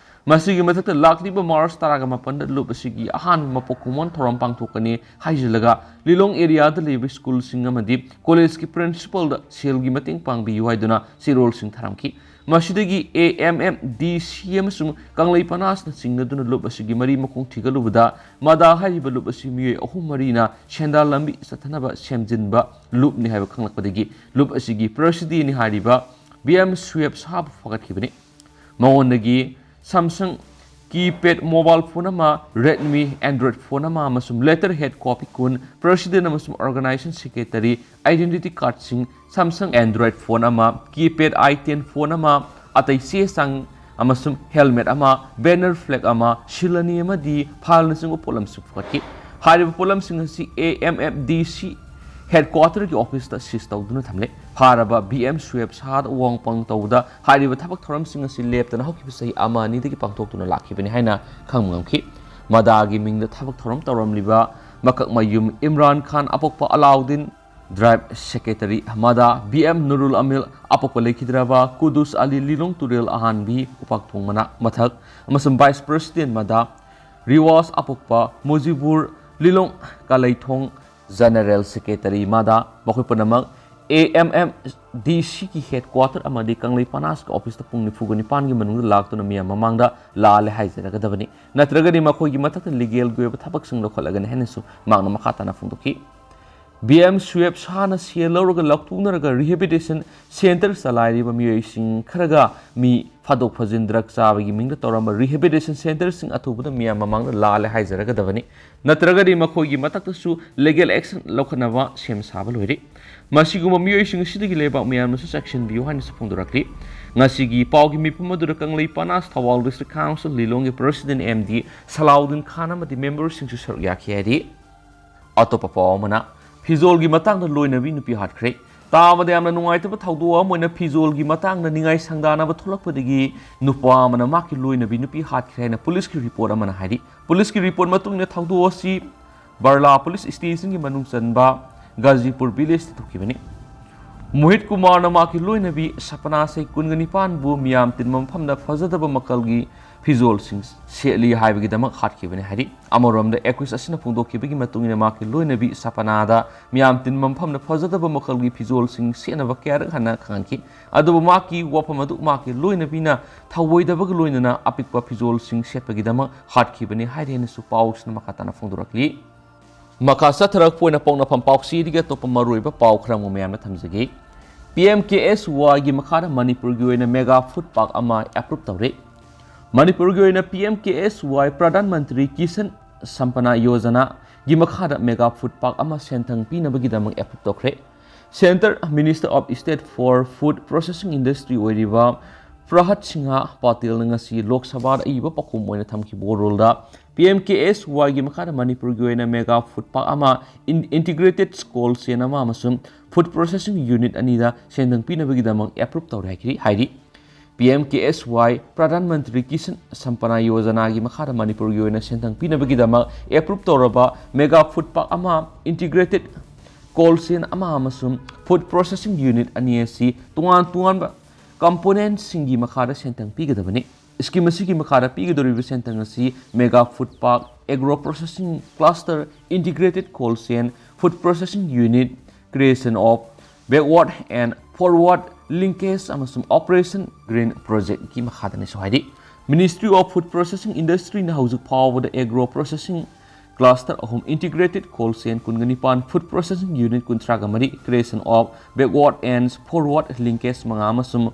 ꯃꯁꯤꯒꯤ ꯃꯊꯛꯇ ꯂꯥꯛꯂꯤꯕ March ꯇꯔꯥꯒ ꯃꯥꯄꯟꯗ ꯂꯨꯞ ꯑꯁꯤꯒꯤ ꯑꯍꯥꯟꯕ ꯃꯄꯣꯛ ꯀꯨꯝꯑꯣꯟ ꯊꯧꯔꯝ ꯄꯥꯡꯊꯣꯛꯀꯅꯤ ꯍꯥꯏꯖꯤꯜꯂꯒ ꯂꯤꯂꯣꯡ areaꯗ ꯂꯩꯕ schoolꯁꯤꯡ ꯑꯃꯗꯤ collegeꯀꯤ principalꯗ ꯁꯦꯜꯒꯤ ꯃꯇꯦꯡ ꯄꯥꯡꯕꯤꯌꯨ ꯍꯥꯏꯗꯨꯅ ꯆꯦꯔꯣꯜꯁꯤꯡ ꯊꯥꯔꯝꯈꯤ꯫ ꯃꯁꯤꯗꯒꯤ A M M D C ꯑꯃꯁꯨꯡ ꯀꯪꯂꯩ ꯄꯅꯥꯁꯅ ꯆꯤꯡꯅꯗꯨꯅ ꯂꯨꯞ ꯑꯁꯤꯒꯤ ꯃꯔꯤ ꯃꯈꯣꯡ ꯊꯤꯒꯠꯂꯨꯕꯗ ꯃꯥꯗꯥ ꯍꯥꯏꯔꯤꯕ ꯂꯨꯞ ꯑꯁꯤ ꯃꯤꯑꯣꯏ ꯑꯍꯨꯝ ꯃꯔꯤꯅ ꯁꯦꯟꯗꯥꯟ ꯂꯝꯕꯤ ꯆꯠꯊꯅꯕ ꯁꯦꯝꯖꯤꯟꯕ ꯂꯨꯞꯅꯤ ꯍꯥꯏꯕ ꯈꯪꯂꯛꯄꯗꯒꯤ ꯂꯨꯞ ꯑꯁꯤꯒꯤ ꯄ꯭ꯔꯁꯤꯗꯤꯅꯤ ꯍꯥꯏꯔꯤꯕ B M ꯁꯨꯍꯦꯕ ꯁꯥꯍꯕꯨ ꯐꯒꯠꯈꯤꯕꯅꯤ꯫ ꯃꯉꯣꯟꯗꯒꯤ Samsung keypad mobile phone ꯑꯃ, Redmi Android phone ꯑꯃ ꯑꯃꯁꯨꯡ letterhead copy ꯀꯨꯟ, president ꯑꯃꯁꯨꯡ organization secretary identity cardꯁꯤꯡ, Samsung Android phone ꯑꯃ, keypad i ten phone ꯑꯃ, ꯑꯇꯩ ꯆꯦ ꯆꯥꯡ ꯑꯃꯁꯨꯡ helmet ꯑꯃ, banner flag ꯑꯃ, ꯁꯤꯜ ꯑꯅꯤ ꯑꯃꯗꯤ file ꯅꯆꯤꯡꯕ ꯄꯣꯠꯂꯝꯁꯤꯡ ꯄꯨꯈꯠꯈꯤ꯫ ꯍꯥꯏꯔꯤꯕ ꯄꯣꯠꯂꯝꯁꯤꯡ ꯑꯁꯤ A M F D C headquarter ꯒꯤ office ꯇ seize ꯇꯧꯗꯨꯅ ꯊꯝꯂꯦ꯫ ꯐꯥꯔꯕ B M ꯁꯨꯑꯦꯕ ꯁꯥꯍꯗ ꯋꯥꯍꯪ ꯄꯥꯎꯇꯥꯎꯗ ꯍꯥꯏꯔꯤꯕ ꯊꯕꯛ ꯊꯧꯔꯝꯁꯤꯡ ꯑꯁꯤ ꯂꯦꯞꯇꯅ ꯍꯧꯈꯤꯕ ꯆꯍꯤ ꯑꯃ ꯑꯅꯤꯗꯒꯤ ꯄꯥꯡꯊꯣꯛꯇꯨꯅ ꯂꯥꯛꯈꯤꯕꯅꯤ ꯍꯥꯏꯅ ꯈꯪꯕ ꯉꯝꯈꯤ꯫ ꯃꯗꯥꯒꯤ ꯃꯤꯡꯗ ꯊꯕꯛ ꯊꯧꯔꯝ ꯇꯧꯔꯝꯂꯤꯕ ꯃꯀꯛꯃꯌꯨꯝ ꯏꯝꯔꯥꯟ ꯈꯥꯟ, ꯑꯄꯣꯛꯄ ꯑꯂꯥꯎꯗꯤꯟ, drive secretary ꯃꯗꯥ, B M ꯅꯨꯔꯨꯜ ꯑꯃꯤꯜ, ꯑꯄꯣꯛꯄ ꯂꯩꯈꯤꯗ꯭ꯔꯕ ꯀꯨꯗꯨꯁ ꯑꯂꯤ, ꯂꯤꯂꯣꯡ ꯇꯨꯔꯦꯜ ꯑꯍꯥꯟꯕꯤ, ꯎꯄꯥꯛꯊꯣꯡ ꯃꯅꯥꯛ ꯃꯊꯛ, ꯑꯃꯁꯨꯡ vice president ꯃꯗꯥ, ꯔꯤꯋꯥꯁ, ꯑꯄꯣꯛꯄ ꯃꯨꯖꯤꯕꯨꯔ, ꯂꯤꯂꯣꯡ ꯀꯥꯂꯩꯊꯣꯡ, general secretary ꯃꯗꯥ, ꯃꯈꯣꯏ ꯄꯨꯝꯅꯃꯛ A M F D C ꯒꯤ headquarter ꯑꯃꯗꯤ ꯀꯪꯂꯩ ꯄꯅꯥꯁꯀꯤ office ꯇ ꯄꯨꯡ ꯅꯤꯐꯨꯒ ꯅꯤꯄꯥꯟꯒꯤ ꯃꯅꯨꯡꯗ ꯂꯥꯛꯇꯨꯅ ꯃꯤꯌꯥꯝ ꯃꯃꯥꯡꯗ ꯂꯥꯜꯂꯦ ꯍꯥꯏꯖꯔꯒꯗꯕꯅꯤ꯫ ꯅꯠꯇ꯭ꯔꯒꯗꯤ ꯃꯈꯣꯏꯒꯤ ꯃꯊꯛꯇ legal ꯒꯤ ꯑꯣꯏꯕ ꯊꯕꯛꯁꯤꯡ ꯂꯧꯈꯠꯂꯒꯅꯤ ꯍꯥꯏꯅꯁꯨ ꯃꯍꯥꯛꯅ ꯃꯈꯥ ꯇꯥꯅ ꯐꯣꯡꯗꯣꯛꯈꯤ꯫ B M ꯁꯨꯑꯦꯕ ꯁꯥꯍꯅ ꯁꯦꯜ ꯂꯧꯔꯒ ꯂꯧꯊꯣꯛꯅꯔꯒ rehabilitation center ꯆꯂꯥꯏꯔꯤꯕ ꯃꯤꯑꯣꯏꯁꯤꯡ ꯈꯔꯒ ꯃꯤ ꯐꯥꯗꯣꯛ ꯐꯥꯖꯤꯟ drug ꯆꯥꯕꯒꯤ ꯃꯤꯡꯗ ꯇꯧꯔꯝꯕ rehabilitation center ꯁꯤꯡ ꯑꯊꯨꯕꯗ ꯃꯤꯌꯥꯝ ꯃꯃꯥꯡꯗ ꯂꯥꯜꯂꯦ ꯍꯥꯏꯖꯔꯒꯗꯕꯅꯤ꯫ ꯅꯠꯇ꯭ꯔꯒꯗꯤ ꯃꯈꯣꯏꯒꯤ ꯃꯊꯛꯇꯁꯨ legal action ꯂꯧꯈꯠꯅꯕ ꯁꯦꯝ ꯁꯥꯕ ꯂꯣꯏꯔꯦ꯫ ꯃꯁꯤꯒꯨꯝꯕ ꯃꯤꯑꯣꯏꯁꯤꯡ ꯑꯁꯤꯗꯒꯤ ꯂꯩꯕꯥꯛ ꯃꯤꯌꯥꯝꯅꯁꯨ ꯆꯦꯛꯁꯤꯟꯕꯤꯌꯨ ꯍꯥꯏꯅꯁꯨ ꯐꯣꯡꯗꯣꯔꯛꯂꯤ꯫ ꯉꯁꯤꯒꯤ ꯄꯥꯎꯒꯤ ꯃꯤꯐꯝ ꯑꯗꯨꯗ ꯀꯪꯂꯩ ꯄꯅꯥꯁ Thoubal district council ꯂꯤꯂꯣꯡꯒꯤ president M D ꯁꯂꯥꯎꯗꯤꯟ ꯈꯥꯟ ꯑꯃꯗꯤ member ꯁꯤꯡꯁꯨ ꯁꯔꯨꯛ ꯌꯥꯈꯤ ꯍꯥꯏꯔꯤ꯫ ꯑꯇꯣꯞꯄ ꯄꯥꯎ ꯑꯃꯅ, ꯐꯤꯖꯣꯜꯒꯤ ꯃꯇꯥꯡꯗ ꯂꯣꯏꯅꯕꯤ ꯅꯨꯄꯤ ꯍꯥꯠꯈ꯭ꯔꯦ꯫ ꯇꯥꯕꯗ ꯌꯥꯝꯅ ꯅꯨꯡꯉꯥꯏꯇꯕ ꯊꯧꯗꯣꯛ ꯑꯃ ꯑꯣꯏꯅ ꯐꯤꯖꯣꯜꯒꯤ ꯃꯇꯥꯡꯗ ꯅꯤꯡꯉꯥꯏ ꯁꯪꯗꯥꯅꯕ ꯊꯣꯛꯂꯛꯄꯗꯒꯤ ꯅꯨꯄꯥ ꯑꯃꯅ ꯃꯍꯥꯛꯀꯤ ꯂꯣꯏꯅꯕꯤ ꯅꯨꯄꯤ ꯍꯥꯠꯈ꯭ꯔꯦ ꯍꯥꯏꯅ ꯄꯨꯂꯤꯁꯀꯤ report ꯑꯃꯅ ꯍꯥꯏꯔꯤ꯫ ꯄꯨꯂꯤꯁꯀꯤ report ꯃꯇꯨꯡ ꯏꯟꯅ ꯊꯧꯗꯣꯛ ꯑꯁꯤ ꯕꯔꯂꯥ police station ꯒꯤ ꯃꯅꯨꯡ ꯆꯟꯕ ꯒꯥꯖꯤꯄꯨꯔ village ꯇ ꯊꯣꯛꯈꯤꯕꯅꯤ꯫ ꯃꯣꯍꯤꯠ ꯀꯨꯃꯥꯔꯅ ꯃꯍꯥꯛꯀꯤ ꯂꯣꯏꯅꯕꯤ ꯁꯄꯅꯥ ꯆꯍꯤ ꯀꯨꯟꯒ ꯅꯤꯄꯥꯟꯕꯨ ꯃꯤꯌꯥꯝ ꯇꯤꯟꯕ ꯃꯐꯝꯗ ꯐꯖꯗꯕ ꯃꯈꯜꯒꯤ ꯐꯤꯖꯣꯜꯁꯤꯡ ꯁꯦꯠꯂꯤ ꯍꯥꯏꯕꯒꯤꯗꯃꯛ ꯍꯥꯠꯈꯤꯕꯅꯤ ꯍꯥꯏꯔꯤ꯫ ꯑꯃꯔꯣꯝꯗ accused ꯑꯁꯤꯅ ꯐꯣꯡꯗꯣꯛꯈꯤꯕꯒꯤ ꯃꯇꯨꯡ ꯏꯟꯅ ꯃꯍꯥꯛꯀꯤ ꯂꯣꯏꯅꯕꯤ ꯁꯄꯅꯥꯗ ꯃꯤꯌꯥꯝ ꯇꯤꯟꯕ ꯃꯐꯝꯗ ꯐꯖꯗꯕ ꯃꯈꯜꯒꯤ ꯐꯤꯖꯣꯜꯁꯤꯡ ꯁꯦꯠꯅꯕ ꯀꯌꯥꯔꯛ ꯍꯟꯅ ꯈꯪꯍꯟꯈꯤ꯫ ꯑꯗꯨꯕꯨ ꯃꯍꯥꯛꯀꯤ ꯋꯥꯐꯝ ꯑꯗꯨ ꯃꯍꯥꯛꯀꯤ ꯂꯣꯏꯅꯕꯤꯅ ꯊꯧꯑꯣꯏꯗꯕꯒ ꯂꯣꯏꯅꯅ ꯑꯄꯤꯛꯄ ꯐꯤꯖꯣꯜꯁꯤꯡ ꯁꯦꯠꯄꯒꯤꯗꯃꯛ ꯍꯥꯠꯈꯤꯕꯅꯤ ꯍꯥꯏꯔꯤ ꯍꯥꯏꯅꯁꯨ ꯄꯥꯎꯁꯤꯅ ꯃꯈꯥ ꯇꯥꯅ ꯐꯣꯡꯗꯣꯔꯛꯂꯤ꯫ ꯃꯈꯥ ꯆꯠꯊꯔꯛꯄ ꯑꯣꯏꯅ ꯄꯥꯎꯅꯐꯝ ꯄꯥꯎꯆꯦꯗꯒꯤ ꯑꯇꯣꯞꯄ ꯃꯔꯨꯑꯣꯏꯕ ꯄꯥꯎ ꯈꯔ ꯑꯃꯨꯛ ꯃꯌꯥꯝꯅ ꯊꯝꯖꯒꯦ꯫ P M K S Y ꯒꯤ ꯃꯈꯥꯗ ꯃꯅꯤꯄꯨꯔꯒꯤ ꯑꯣꯏꯅ mega food park ꯑꯃ approve ꯇꯧꯔꯦ꯫ ꯃꯅꯤꯄꯨꯔꯒꯤ ꯑꯣꯏꯅ P M K S Y, Pradhan Mantri Kisan ꯁꯝꯄꯅꯥ ꯌꯣꯖꯅꯥꯒꯤ ꯃꯈꯥꯗ mega food park ꯑꯃ ꯁꯦꯟꯊꯪ ꯄꯤꯅꯕꯒꯤꯗꯃꯛ approve ꯇꯧꯈ꯭ꯔꯦ꯫ Centre Minister of State for Food Processing Industry ꯑꯣꯏꯔꯤꯕ ꯄ꯭ꯔꯍꯠ ꯁꯤꯡꯍ ꯄꯥꯇꯦꯜꯅ ꯉꯁꯤ ꯂꯣꯛ ꯁꯚꯥꯗ ꯑꯏꯕ ꯄꯥꯎꯈꯨꯝ ꯑꯣꯏꯅ ꯊꯝꯈꯤꯕ ꯋꯥꯔꯣꯜꯗ, ꯄꯤ ꯑꯦꯝ ꯀꯦ ꯑꯦꯁ ꯋꯥꯏꯒꯤ ꯃꯈꯥꯗ ꯃꯅꯤꯄꯨꯔꯒꯤ ꯑꯣꯏꯅ ꯃꯦꯒꯥ ꯐꯨꯗ ꯄꯥꯔꯛ ꯑꯃ, ꯏꯟ-, ꯏꯟꯇꯤꯒ꯭ꯔꯦꯇꯦꯗ ꯀꯣꯜ ꯆꯦꯟ ꯑꯃ ꯑꯃꯁꯨꯡ ꯐꯨꯗ ꯄ꯭ꯔꯣꯁꯦꯁꯤꯡ ꯌꯨꯅꯤꯠ ꯑꯅꯤꯗ ꯁꯦꯟꯊꯪ ꯄꯤꯅꯕꯒꯤꯗꯃꯛ ꯑꯦꯄ꯭ꯔꯨꯞ ꯇꯧꯔꯦ ꯍꯥꯏꯈꯤ-, ꯍꯥꯏꯔꯤ꯫ ꯄꯤ ꯑꯦꯝ ꯀꯦ ꯑꯦꯁ ꯋꯥꯏ ꯄ꯭ꯔꯙꯥꯟ ꯃꯟꯇ꯭ꯔꯤ ꯀꯤꯁꯟ ꯁꯝꯄꯅꯥ ꯌꯣꯖꯅꯥꯒꯤ ꯃꯈꯥꯗ ꯃꯅꯤꯄꯨꯔꯒꯤ ꯑꯣꯏꯅ ꯁꯦꯟꯊꯪ ꯄꯤꯅꯕꯒꯤꯗꯃꯛ ꯑꯦꯄ꯭ꯔꯨꯞ ꯇꯧꯔꯕ ꯃꯦꯒꯥ ꯐꯨꯗ ꯄꯥꯔꯛ ꯑꯃ, ꯏꯟꯇꯤꯒ꯭ꯔꯦꯇꯦꯗ ꯀꯣꯜ ꯆꯦꯟ ꯑꯃ ꯑꯃꯁꯨꯡ ꯐꯨꯗ ꯄ꯭ꯔꯣꯁꯦꯁꯤꯡ ꯌꯨꯅꯤꯠ ꯑꯅꯤ ꯑꯁꯤ ꯇꯣꯉꯥꯟ ꯇꯣꯉꯥꯟꯕ ꯀꯝꯄꯣꯅꯦꯟꯠꯁꯤꯡꯒꯤ ꯃꯈꯥꯗ ꯁꯦꯟꯊꯪ ꯄꯤꯒꯗꯕꯅꯤ꯫ ꯁ꯭ꯀꯤꯝ ꯑꯁꯤꯒꯤ ꯃꯈꯥꯗ ꯄꯤꯒꯗꯧꯔꯤꯕ ꯁꯦꯟꯊꯪ ꯑꯁꯤ mega food park, agro processing cluster, integrated cold chain, food processing unit, creation of backward and forward linkage ꯑꯃꯁꯨꯡ Operation Green Projectꯀꯤ ꯃꯈꯥꯗꯅꯤꯁꯨ ꯍꯥꯏꯔꯤ꯫ Ministry of Food Processing Industryꯅ ꯍꯧꯖꯤꯛ ꯐꯥꯎꯕꯗ ꯑꯦꯒ꯭ꯔꯣ ꯄ꯭ꯔꯣꯁꯦꯁꯤꯡ ꯀ꯭ꯂꯁꯇꯔ ꯑꯍꯨꯝ, ꯏꯟꯇꯤꯒ꯭ꯔꯦꯇꯦꯗ ꯀꯣꯜ ꯆꯦꯟ ꯀꯨꯟꯒ ꯅꯤꯄꯥꯟ, ꯐꯨꯗ ꯄ꯭ꯔꯣꯁꯦꯁꯤꯡ ꯌꯨꯅꯤꯠ ꯀꯨꯟꯊ꯭ꯔꯥꯒ ꯃꯔꯤ, creation of backward and forward linkage ꯃꯉꯥ ꯑꯃꯁꯨꯡ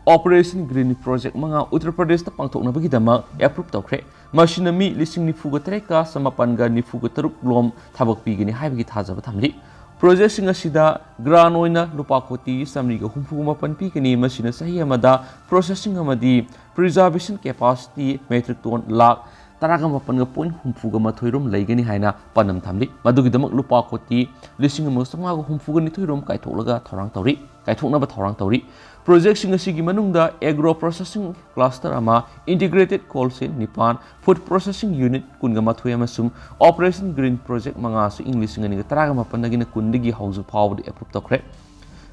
Operation Green Project ꯃꯉꯥ ꯎꯠꯇꯔ ꯄ꯭ꯔꯗꯦꯁꯇ ꯄꯥꯡꯊꯣꯛꯅꯕꯒꯤꯗꯃꯛ ꯑꯦꯄ꯭ꯔꯨꯞ ꯇꯧꯈ꯭ꯔꯦ꯫ ꯃꯁꯤꯅ ꯃꯤ ꯂꯤꯁꯤꯡ ꯅꯤꯐꯨꯒ ꯇꯔꯦꯠꯀ ꯆꯃꯥꯄꯟꯒ ꯅꯤꯐꯨꯒ ꯇꯔꯨꯛ ꯂꯣꯝ ꯊꯕꯛ ꯄꯤꯒꯅꯤ ꯍꯥꯏꯕꯒꯤ ꯊꯥꯖꯕ ꯊꯝꯂꯤ꯫ ꯄ꯭ꯔꯣꯖꯦꯛꯁꯤꯡ ꯑꯁꯤꯗ ꯒ꯭ꯔꯥꯟ ꯑꯣꯏꯅ ꯂꯨꯄꯥ ꯀꯣꯇꯤ ꯆꯥꯃꯔꯤꯒ ꯍꯨꯝꯐꯨꯒ ꯃꯥꯄꯟ ꯄꯤꯒꯅꯤ꯫ ꯃꯁꯤꯅ ꯆꯍꯤ ꯑꯃꯗ ꯄ꯭ꯔꯣꯁꯦꯁꯤꯡ ꯑꯃꯗꯤ preservation capacity metric tonne lakh ꯇꯔꯥꯒ ꯃꯥꯄꯟꯒ ꯄꯣꯏꯟ ꯍꯨꯝꯐꯨꯒ ꯃꯥꯊꯣꯏ ꯔꯣꯝ ꯂꯩꯒꯅꯤ ꯍꯥꯏꯅ ꯄꯥꯟꯗꯝ ꯊꯝꯂꯤ꯫ ꯃꯗꯨꯒꯤꯗꯃꯛ ꯂꯨꯄꯥ ꯀꯣꯇꯤ ꯂꯤꯁꯤꯡ ꯑꯃꯒ ꯆꯥꯝꯃꯉꯥꯒ ꯍꯨꯝꯐꯨꯒ ꯅꯤꯊꯣꯏ ꯔꯣꯝ ꯀꯥꯏꯊꯣꯛꯂꯒ ꯊꯧꯔꯥꯡ ꯇꯧꯔꯤ, ꯀꯥꯏꯊꯣꯛꯅꯕ ꯊꯧꯔꯥꯡ ꯇꯧꯔꯤ꯫ ꯄ꯭ꯔꯣꯖꯦꯛꯁꯤꯡ ꯑꯁꯤꯒꯤ ꯃꯅꯨꯡꯗ ꯑꯦꯒ꯭ꯔꯣ ꯄ꯭ꯔꯣꯁꯦꯁꯤꯡ ꯀ꯭ꯂꯁꯇꯔ ꯑꯃ, ꯏꯟꯇꯤꯒ꯭ꯔꯦꯇꯦꯗ ꯀꯣꯜ ꯆꯦꯟ ꯅꯤꯄꯥꯟ, ꯐꯨꯗ ꯄ꯭ꯔꯣꯁꯦꯁꯤꯡ ꯌꯨꯅꯤꯠ ꯀꯨꯟꯒ ꯃꯥꯊꯣꯏ ꯑꯃꯁꯨꯡ ꯑꯣꯄꯔꯦꯁꯟ ꯒ꯭ꯔꯤꯟ ꯄ꯭ꯔꯣꯖꯦꯛ ꯃꯉꯥꯁꯨ ꯏꯪ ꯂꯤꯁꯤꯡ ꯑꯅꯤꯒ ꯇꯔꯥꯒ ꯃꯥꯄꯟꯗꯒꯤꯅ ꯀꯨꯟꯗꯒꯤ ꯍꯧꯖꯤꯛ ꯐꯥꯎꯕꯗ ꯑꯦꯄ꯭ꯔꯨꯞ ꯇꯧꯈ꯭ꯔꯦ꯫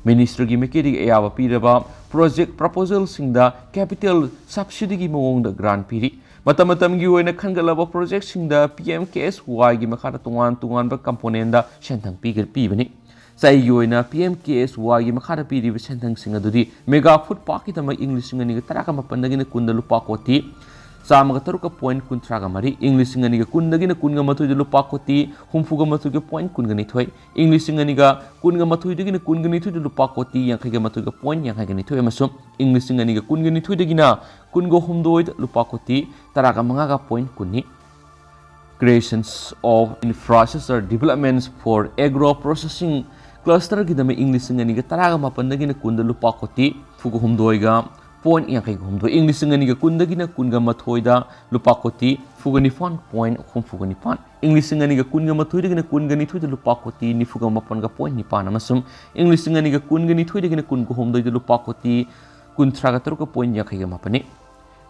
ꯃꯤꯅꯤꯁꯇ꯭ꯔꯒꯤ ꯃꯥꯏꯀꯩꯗꯒꯤ ꯑꯌꯥꯕ ꯄꯤꯔꯕ ꯄ꯭ꯔꯣꯖꯦꯛ ꯄ꯭ꯔꯄꯣꯖꯦꯜꯁꯤꯡꯗ ꯀꯦꯄꯤꯇꯦꯜ ꯁꯕꯁꯤꯗꯤꯒꯤ ꯃꯑꯣꯡꯗ ꯒ꯭ꯔꯥꯟ ꯄꯤꯔꯤ꯫ ꯃꯇꯝ ꯃꯇꯝꯒꯤ ꯑꯣꯏꯅ ꯈꯟꯒꯠꯂꯕ ꯄ꯭ꯔꯣꯖꯦꯛꯁꯤꯡꯗ ꯄꯤ ꯑꯦꯝ ꯀꯦ ꯑꯦꯁ ꯋꯥꯏꯒꯤ ꯃꯈꯥꯗ ꯇꯣꯉꯥꯟ ꯇꯣꯉꯥꯟꯕ ꯀꯝꯄꯣꯅꯦꯟꯗ ꯁꯦꯟꯊꯪ ꯄꯤꯒ-, ꯄꯤꯕꯅꯤ꯫ ꯆꯍꯤꯒꯤ ꯑꯣꯏꯅ ꯄꯤ ꯑꯦꯝ ꯀꯦ ꯑꯦꯁ ꯋꯥꯏꯒꯤ ꯃꯈꯥꯗ ꯄꯤꯔꯤꯕ ꯁꯦꯟꯊꯪꯁꯤꯡ ꯑꯗꯨꯗꯤ ꯃꯦꯒꯥ ꯐꯨꯗ ꯄꯥꯔꯛꯀꯤꯗꯃꯛ ꯏꯪ ꯂꯤꯁꯤꯡ ꯑꯅꯤꯒ ꯇꯔꯥꯒ ꯃꯥꯄꯟꯗꯒꯤꯅ ꯀꯨꯟꯗ ꯂꯨꯄꯥ ꯀꯣꯇꯤ ꯆꯥꯝꯃꯒ ꯇꯔꯨꯛꯀ ꯄꯣꯏꯟ ꯀꯨꯟꯊ꯭ꯔꯥꯒ ꯃꯔꯤ, ꯏꯪ ꯂꯤꯁꯤꯡ ꯑꯅꯤꯒ ꯀꯨꯟꯗꯒꯤꯅ ꯀꯨꯟꯒ ꯃꯥꯊꯣꯏꯗ ꯂꯨꯄꯥ ꯀꯣꯇꯤ ꯍꯨꯝꯐꯨꯒ ꯃꯥꯊꯣꯏꯒ ꯄꯣꯏꯟ ꯀꯨꯟꯒ ꯅꯤꯊꯣꯏ, ꯏꯪ ꯂꯤꯁꯤꯡ ꯑꯅꯤꯒ ꯀꯨꯟꯒ ꯃꯥꯊꯣꯏꯗꯒꯤꯅ ꯀꯨꯟꯒ ꯅꯤꯊꯣꯏꯗ ꯂꯨꯄꯥ ꯀꯣꯇꯤ ꯌꯥꯡꯈꯩꯒ ꯃꯥꯊꯣꯏꯒ ꯄꯣꯏꯟ ꯌꯥꯡꯈꯩꯒ ꯅꯤꯊꯣꯏ ꯑꯃꯁꯨꯡ ꯏꯪ ꯂꯤꯁꯤꯡ ꯑꯅꯤꯒ ꯀꯨꯟꯒ ꯅꯤꯊꯣꯏꯗꯒꯤꯅ ꯀꯨꯟꯒ ꯍꯨꯝꯗꯣꯏꯗ ꯂꯨꯄꯥ ꯀꯣꯇꯤ ꯇꯔꯥꯒ ꯃꯉꯥꯒ ꯄꯣꯏꯟ ꯀꯨꯟꯅꯤ꯫ Creations of Infrastructure Developments for Agro Processing Clusterꯒꯤꯗꯃꯛ ꯏꯪ ꯂꯤꯁꯤꯡ ꯑꯅꯤꯒ ꯇꯔꯥꯒ ꯃꯥꯄꯟꯗꯒꯤꯅ ꯀꯨꯟꯗ ꯂꯨꯄꯥ ꯀꯣꯇꯤ ꯍꯨꯝꯐꯨꯒ ꯍꯨꯝꯗꯣꯏꯒ ꯄꯣꯏꯟ ꯌꯥꯡꯈꯩꯒ ꯍꯨꯝꯗꯣꯏ, ꯏꯪ ꯂꯤꯁꯤꯡ ꯑꯅꯤꯒ ꯀꯨꯟꯗꯒꯤꯅ ꯀꯨꯟꯒ ꯃꯥꯊꯣꯏꯗ ꯂꯨꯄꯥ ꯀꯣꯇꯤ ꯐꯨꯒ ꯅꯤꯄꯥꯟ ꯄꯣꯏꯟ ꯍꯨꯝꯐꯨꯒ ꯅꯤꯄꯥꯟ, ꯏꯪ ꯂꯤꯁꯤꯡ ꯑꯅꯤꯒ ꯀꯨꯟꯒ ꯃꯥꯊꯣꯏꯗꯒꯤꯅ ꯀꯨꯟꯒ ꯅꯤꯊꯣꯏꯗ ꯂꯨꯄꯥ ꯀꯣꯇꯤ ꯅꯤꯐꯨꯒ ꯃꯥꯄꯟꯒ ꯄꯣꯏꯟ ꯅꯤꯄꯥꯟ ꯑꯃꯁꯨꯡ ꯏꯪ ꯂꯤꯁꯤꯡ ꯑꯅꯤꯒ ꯀꯨꯟꯒ ꯅꯤꯊꯣꯏꯗꯒꯤꯅ ꯀꯨꯟꯒ ꯍꯨꯝꯗꯣꯏꯗ ꯂꯨꯄꯥ ꯀꯣꯇꯤ ꯀꯨꯟꯊ꯭ꯔꯥꯒ ꯇꯔꯨꯛꯀ ꯄꯣꯏꯟ ꯌꯥꯡꯈꯩꯒ ꯃꯥꯄꯟꯅꯤ꯫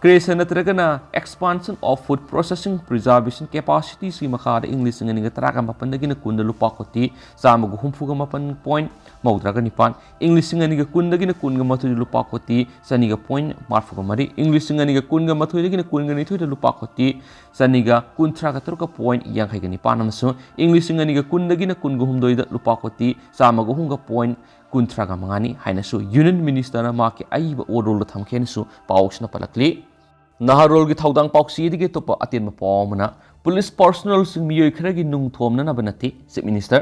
Creation ꯅꯠꯇ꯭ꯔꯒꯅ Expansion of Food Processing Preservation Capacities ꯀꯤ ꯃꯈꯥꯗ ꯏꯪ ꯂꯤꯁꯤꯡ ꯑꯅꯤꯒ ꯇꯔꯥꯒ ꯃꯥꯄꯟꯗꯒꯤꯅ ꯀꯨꯟꯗ ꯂꯨꯄꯥ ꯀꯣꯇꯤ ꯆꯥꯝꯃꯒ ꯍꯨꯝꯐꯨꯒ ꯃꯥꯄꯟ ꯄꯣꯏꯟ ꯃꯧꯗ꯭ꯔꯥꯒ ꯅꯤꯄꯥꯟ, ꯏꯪ ꯂꯤꯁꯤꯡ ꯑꯅꯤꯒ ꯀꯨꯟꯗꯒꯤꯅ ꯀꯨꯟꯒ ꯃꯥꯊꯣꯏꯗ ꯂꯨꯄꯥ ꯀꯣꯇꯤ ꯆꯅꯤꯒ ꯄꯣꯏꯟ ꯃꯔꯤꯐꯨꯒ ꯃꯔꯤ, ꯏꯪ ꯂꯤꯁꯤꯡ ꯑꯅꯤꯒ ꯀꯨꯟꯒ ꯃꯥꯊꯣꯏꯗꯒꯤꯅ ꯀꯨꯟꯒ ꯅꯤꯊꯣꯏꯗ ꯂꯨꯄꯥ ꯀꯣꯇꯤ ꯆꯅꯤꯒ ꯀꯨꯟꯊ꯭ꯔꯥꯒ ꯇꯔꯨꯛꯀ ꯄꯣꯏꯟ ꯌꯥꯡꯈꯩꯒ ꯅꯤꯄꯥꯟ ꯑꯃꯁꯨꯡ ꯏꯪ ꯂꯤꯁꯤꯡ ꯑꯅꯤꯒ ꯀꯨꯟꯗꯒꯤꯅ ꯀꯨꯟꯒ ꯍꯨꯝꯗꯣꯏꯗ ꯂꯨꯄꯥ ꯀꯣꯇꯤ ꯆꯥꯝꯃꯒ ꯑꯍꯨꯝꯒ ꯄꯣꯏꯟ ꯀꯨꯟꯊ꯭ꯔꯥꯒ ꯃꯉꯥꯅꯤ ꯍꯥꯏꯅꯁꯨ Union Minister ꯅ ꯃꯍꯥꯛꯀꯤ ꯑꯏꯕ ꯋꯥꯔꯣꯜꯗ ꯊꯝꯈꯤ ꯍꯥꯏꯅꯁꯨ ꯄꯥꯎꯁꯤꯅ ꯄꯜꯂꯛꯂꯤ꯫ ꯅꯍꯥꯔꯣꯜꯒꯤ ꯊꯧꯗꯥꯡ ꯄꯥꯎꯆꯦꯗꯒꯤ ꯑꯇꯣꯞꯄ ꯑꯇꯦꯟꯕ ꯄꯥꯎ ꯑꯃꯅ, ꯄꯨꯂꯤꯁ ꯄꯥꯔꯁꯣꯅꯦꯜꯁꯤꯡ ꯃꯤꯑꯣꯏ ꯈꯔꯒꯤ ꯅꯨꯡ ꯊꯣꯝꯅꯅꯕ ꯅꯠꯇꯦ, Chief Minister꯫